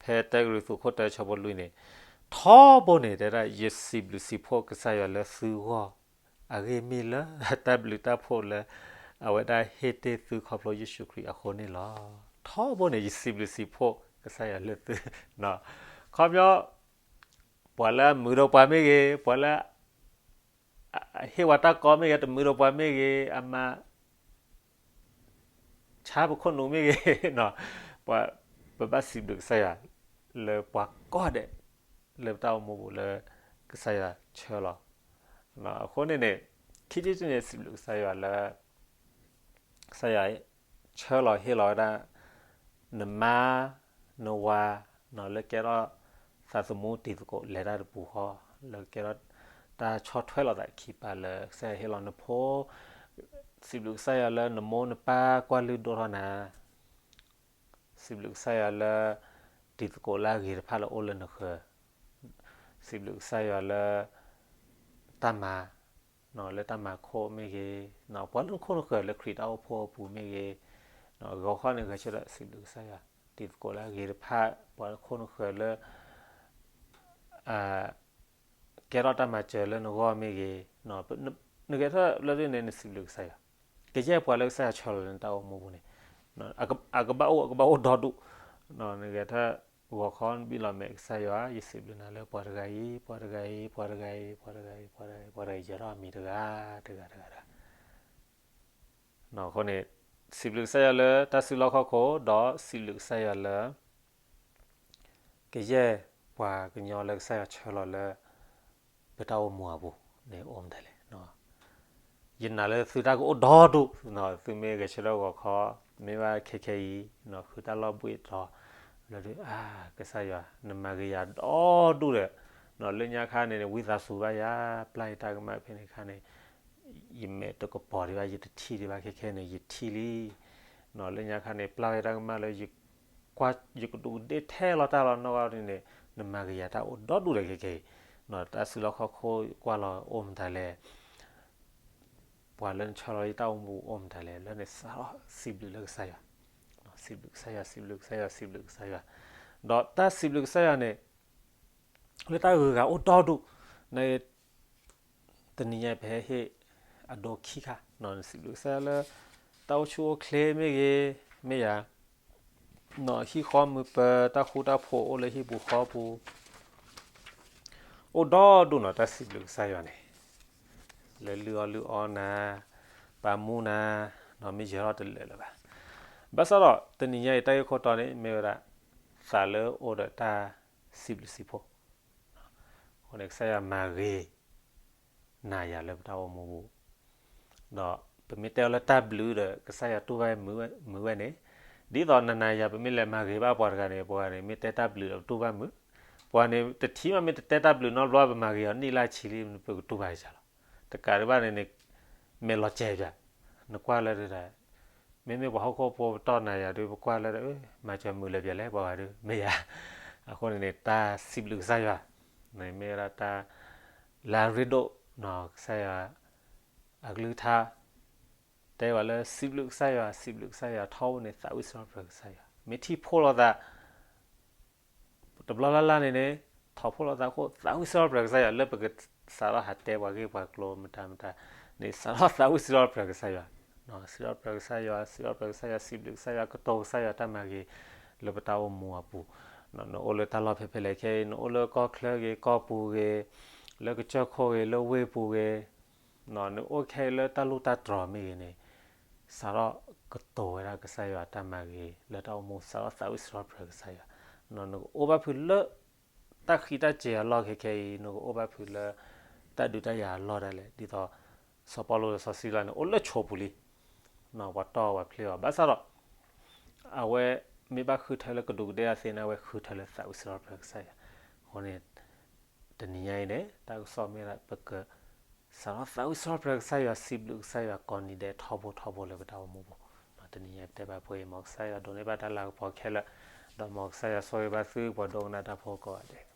ဖဲတၢကရံၣ်သူးခိၣ်တၢဆၢဖိလွံၢ်န့ၣ်, ထီဘိန့ၣ် တဲဒၣ် ယစံးဘျုးစံးဖှိၣ်ကစၢ်ယွၤလၢသုဂီၢ်, အဂ့ၢ်မ့ၢ်လၢတၢ်ဘျုးတၢ်ဖှိၣ်လၢ အဝဲဒၣ်ဟ့ၣ်တ့ၢ်သုခီဖျိယ့ၣ်ၡူးခရံာ်အဃိန့ၣ်လီၤ. ထီဘိန့ၣ် ယစံးဘျုးစံးဖှိၣ်ကစၢ်ယွၤလၢသု, ခီပညီ ပှၤလၢအမုာ်ဒီးပှၤမ့ၢ်ဂ့ၤ, ပှၤလၢ ဟ့ၣ်ဝဲတၢ်ကီမ့ၢ်ဂ့ၤ, တမုာ်ဒီးပှၤမ့ၢ်ဂ့ၤ, အမၤ ဆါပခိၣ်နူာ်မ့ၢ်ဂ့ၤ, ပဘၣ်စံးဘျုးကစၢ်ယွၤ လၢပှၤကိးဂၤဒဲး လၢပတၢ်အိၣ်မူပူၤလၢ ကစၢ်ယွၤဆှၢလီၤ. အဃိန့ၣ်န့ၣ် ခံထံၣ်တထံၣ်န့ၣ် စံးဘျုးကစၢ်ယွၤလၢ ကစၢ်ယွၤဆှၢလီၤဟ့ၣ်လီၤဝဲဒၣ် နမါ နဝၤ လၢကဲထီၣ် သးသမူတံၤသကိးလဲၤတၢ်တပူၤဃီ, လၢကဲထီၣ်တၢ်ဆီၣ်ထွဲလိာ်သးခံပာ်လၢကစၢ်ယွၤဟ့ၣ်လီၤနဖိ, စံးဘျုးကစၢ်ယွၤလၢနမိၢ်နပၢ်ကွၢ်လုၢ်ဒိၣ်ထီၣ်နၤ, စံးဘျုးကစၢ်ယွၤလၢ တံၤသကိးလၢအဂ့ၤတဖၣ်လၢအိၣ်လၢနဃၢၤ, စံးဘျုးကစၢ်ယွၤလၢ တၢ်မၤ လၢတၢ်မၤခိၣ်မ့ၢ်ဂ့ၤ, ပှၤလၢနခိၣ်နဃၢၤလၢခရံာ်တၢ်အိၣ်ဖှိၣ်အပူၤမ့ၢ်ဂ့ၤ, ဂီၤခီန့ၣ်ဂဲၤဆၢထၢၣ်စံးဘျုးကစၢ်ယွၤ, တံၤသကိးလၢအဂ့ၤတဖၣ် ပှၤလၢခိၣ်နဃၢၤလၢ ကဲထီၣ်တၢ်မၤစၢၤလၢနဂီၢ်မ့ၢ်ဂ့ၤ, နဂဲၤဆၢထၢၣ်လၢဒ်န့ၣ် နစံးဘျုးကစၢ်ယွၤ, ကယဲၢ်ပှၤလၢကစၢ်ယွၤဆှၢလီၤလၢနတၢ်အိၣ်မူပူၤန့ၣ် အကဘၣ်အိၣ်အကဘၣ်အိၣ်ဒီဒူၣ်, နဂဲၤဆၢထၢၣ်ဂီၤခီနဘံၣ်လီၤမဲာ်ကစၢ်ယွၤ, ယစံးဘျုးနၤလၢပှၤတဂၤအံၤ, ပှၤတဂၤအံၤ, ပှၤတဂၤအံၤ, ပှၤတဂၤအံၤ, ပှၤတဂၤအံၤ, ပှၤတဂၤအံၤ, ယဲထီၣ်အမံၤတဂၤ, တဂၤ, တဂၤ, တဂၤ အဃိန့ၣ် စံးဘျုးကစၢ်ယွၤလၢတၢ်စုလီၢ်ခီၣ်ခိၣ်, ဒီးစံးဘျုးကစၢ်ယွၤလၢ ကယဲၢ်ပှၤကညီလၢကစၢ်ယွၤဆှၢလီၤလၢ ပတၢ်အိၣ်မူအပူၤန့ၣ် အိၣ်မတၤလဲၣ်. ယနာ်လၢသုတၢ်ကအိၣ်ဒီဒူၣ်, သုမ့ၢ်ဂဲၤဆၢထၢၣ်ဂီၤခီ, မ့ၢ်ဘၣ်ခဲခဲအံၤ, ဃုတၢ်လီၢ်ဘှံးတီၤ, လၢဒုး အါ, ကစၢ်ယွၤ နမၤဂ့ၤယၤဒီဒူၣ်ဒီး, လၢညါခါန့ၣ်န့ၣ် ဝံသးစူၤဘၣ်ယၤ, ပျၢ်ယတၢ်ကမၣ်ဖဲန့ၣ်ခါန့ၣ် ယမဲာ်တကပီၤဒံးဘၣ်, ယတထံၣ်ဒံးဘၣ်ခဲခဲန့ၣ် ယထံၣ်လံ. လၢညါခါန့ၣ် ပျၢ်ဝဲတၢ်ကမၣ်လၢ ယကဒူးကဒ့ၣ်ထဲလီၤတၢ်လီၤနီၢ်ဂီၢ်န့ၣ်, နမၤဂ့ၤယၤတၢ်အိၣ်ဒီဒူၣ်ဒီးခဲခဲအံၤ, တၢ်စုလီၢ်ခီၣ်ခိၣ်ကွၢ်လီၤအိၣ်မတၤလဲၣ်, ပှၤလၢနဆှၢလီၤယတၢ်အိၣ်မူအိၣ်မတၤလဲၣ်, လၢန့ၣ်စးထီၣ်စံးဘျုးလၢကစၢ်ယွၤ, စံးဘျုးကစၢ်ယွၤ, စံးဘျုးကစၢ်ယွၤ, စံးဘျုးကစၢ်ယွၤ, ဒီးတၢ်စံးဘျုးကစၢ်ယွၤန့ၣ် လၢတၢ်ဂုၤဂၤအိၣ်ဒီဒူၣ်, န တနံၤညါပဟဲဟ့ၣ်အဒိခံခါ, နစံးဘျုးကစၢ်ယွၤလၢ တၢ်အိၣ်ဆူၣ်အိၣ်ချ့မ့ၢ်ဂ့ၤ, မ့ၢ်ယၤ, ဟံၣ်ဃီမုာ်ပၢၤ, တၢ်ဃူတၢ်ဖိးအိၣ်လၢဟံၣ်ပူၤဃီပူၤ, အိၣ်ဒီဒူၣ်နီၤ တၢ်စံးဘျုးကစၢ်ယွၤန့ၣ်, လၢလုၢ်အီၣ်လုၢ်အီနၤ, ပာ်မူနၤ, ဒီးမ့ၢ်ယဲၤထီၣ်တလၢာ်လၢၤဘၣ်. ဘၣ်ဆၣ်ဒီး တနံၤညါအံၤ တၢ်ဂ့ၢ်ခိၣ်တီန့ၣ် မ့ၢ်ဝဲဒၣ် သးလၢအိၣ်ဒီးတၢ်စံးဘျုးစံးဖှိၣ်, အဃိန့ၣ် ကစၢ်ယွၤမၤဂ့ၤ နၤယၤလၢပတၢ်အိၣ်မူပူၤ, ဒီးပမ့ၢ်တဲအီၤလၢတၢ်ဘျုးဒီး ကစၢ်ယွၤတူၢ်ဘၣ်မုာ်ဝဲန့ၣ်, ဒ်သိးနၤနၤယၤ ပမ့ၢ်လဲၤမၤဂ့ၤဘၣ်ပှၤတဂၤန့ၣ် ပှၤဂၤန့ၣ် မ့ၢ်တဲတၢ်ဘျုးဒီးပတူၢ်ဘၣ်မုာ်, ပှၤန့ၣ် တထံၣ်မးမ့ၢ်တတဲတၢ်ဘျုးနီတဘျီ ပမၤဂ့ၤအီၤနံၣ်လၢဆံလံ ပကတူၢ်ဘၣ်ယၤလီၤ. တကးဒံးဘၣ်န့ၣ်န့ၣ် မဲာ်လီၤစဲၤပၠး, နကွၢ်လၢဒၣ် မ့မ့ၢ်ပှၤဟီၣ်ခိၣ်ဖိပတီၢ်နၤယၤဒီး ပကွၢ်လၢဒၣ် မၤစၢၤမုာ်လၢပျၢၤလဲၣ် ပှၤဂၤဒီး မ့ၢ်ယၤ, အဃိန့ၣ်န့ၣ် တၢ်စံးဘျုးကစၢ်ယွၤန့ၣ် မ့ၢ်ဝဲဒၣ်တၢ်လၢအရ့ဒိၣ်, ကစၢ်ယွၤအကလုၢ်ကထါ တဲဝဲလၢစံးဘျုးကစၢ်ယွၤ, စံးဘျုးကစၢ်ယွၤထီဘိန့ၣ် သးဝံၣ်စံးထီၣ်ပတြၢၤကစၢ်ယွၤ, မ့ၢ်ထံၣ်ဖှိၣ်လိာ်သး တဘျီလၢ်လၢ်န့ၣ်န့ၣ် ထီၣ်ဖှိၣ်လိာ်သးအဃိ သးဝံၣ်စံးထီၣ်ပတြၢၤကစၢ်ယွၤ လၢပကစးထီၣ်ဟးတဲပှၤဂ့ၢ်ပှၤကျိၤမတၤမတၤန့ၣ် စးထီၣ်သးဝံၣ်စံးထီၣ်ပတြၢၤကစၢ်ယွၤ, စံးထီၣ်ပတြၢၤကစၢ်ယွၤ, စံးထီၣ်ပတြၢၤကစၢ်ယွၤ, စံးဘျုးကစၢ်ယွၤ, ကတိၤကစၢ်ယွၤတၢ်မၤဂ့ၤ လၢပတၢ်အိၣ်မူအပူၤ, နအိၣ်လၢတၢ်လီၢ်ဖဲဖဲလဲၣ်ခဲအံၤ နအိၣ်လၢကီၢ်ချၢဂ့ၤ ကီၢ်ပူၤဂ့ၤ, လၢကစၢၢ်ခိၣ်ဂ့ၤ လၢဝ့ၢ်ပူၤဂ့ၤ, နအိၣ်ခဲအံၤလၢတၢ်လူၢ်တၢ်တြီၤမ့ၢ်ဂ့ၤန့ၣ်, စးထီၣ်ကတိၤဝဲဒၣ်ကစၢ်ယွၤတၢ်မၤဂ့ၤ လၢတၢ်အိၣ်မူ စးထီၣ်သးဝံၣ်စံးထီၣ်ပတြၢၤကစၢ်ယွၤ, နကအိၣ်ဘၣ်ဖုးလၢ တၢ်ဃံတၢ်စဲၤအလီၢ်ခဲခဲအံၤ နကအိၣ်ဘၣ်ဖုးလၢ တၢ်ဒုးတၢ်ယၤအလီၢ်ဒၣ်လဲာ် ဒ်သိး စီၤပီလူးစီၤစံလၤန့ၣ် အိၣ်လၢဆိးပူၤလံ, ပှၤတီၢ်ပှၤဖျ့အီၤ ဘၣ်ဆၣ်ဒီး အဝဲမ့ၢ်ဘၣ်ဃုထၢလၢကဒူးကဒ့အသ့န့ၣ် အဝဲဃုထၢလၢသးဝံၣ်စံးထီၣ်ပတြၢၤကစၢ်ယွၤ, အဃိန့ၣ် တနံၤညါအံၤန့ၣ် တၢ်ကစီၣ်မ့ၢ်ဒၣ်ပက စးထီၣ်သးဝံၣ်စံးထီၣ်ပတြၢၤကစၢ်ယွၤ စံးဘျုးကစၢ်ယွၤကိးနံၤဒဲးထီဘိထီဘိလၢပတၢ်အိၣ်မူပူၤ, တနံၤညါအံၤပတဲဘၣ်ပှဲၤအံၤ မ်ကစၢ်ယွၤဒိးန့ၢ်ဘၣ်တၢ်လၤကပီၤခဲလၢာ်, ဒီးမ်ကစၢ်ယွၤဆိၣ်ဂ့ၤဘၣ်သုပှၤဒိကနၣ်တၢ်ဖိကိးဂၤဒဲး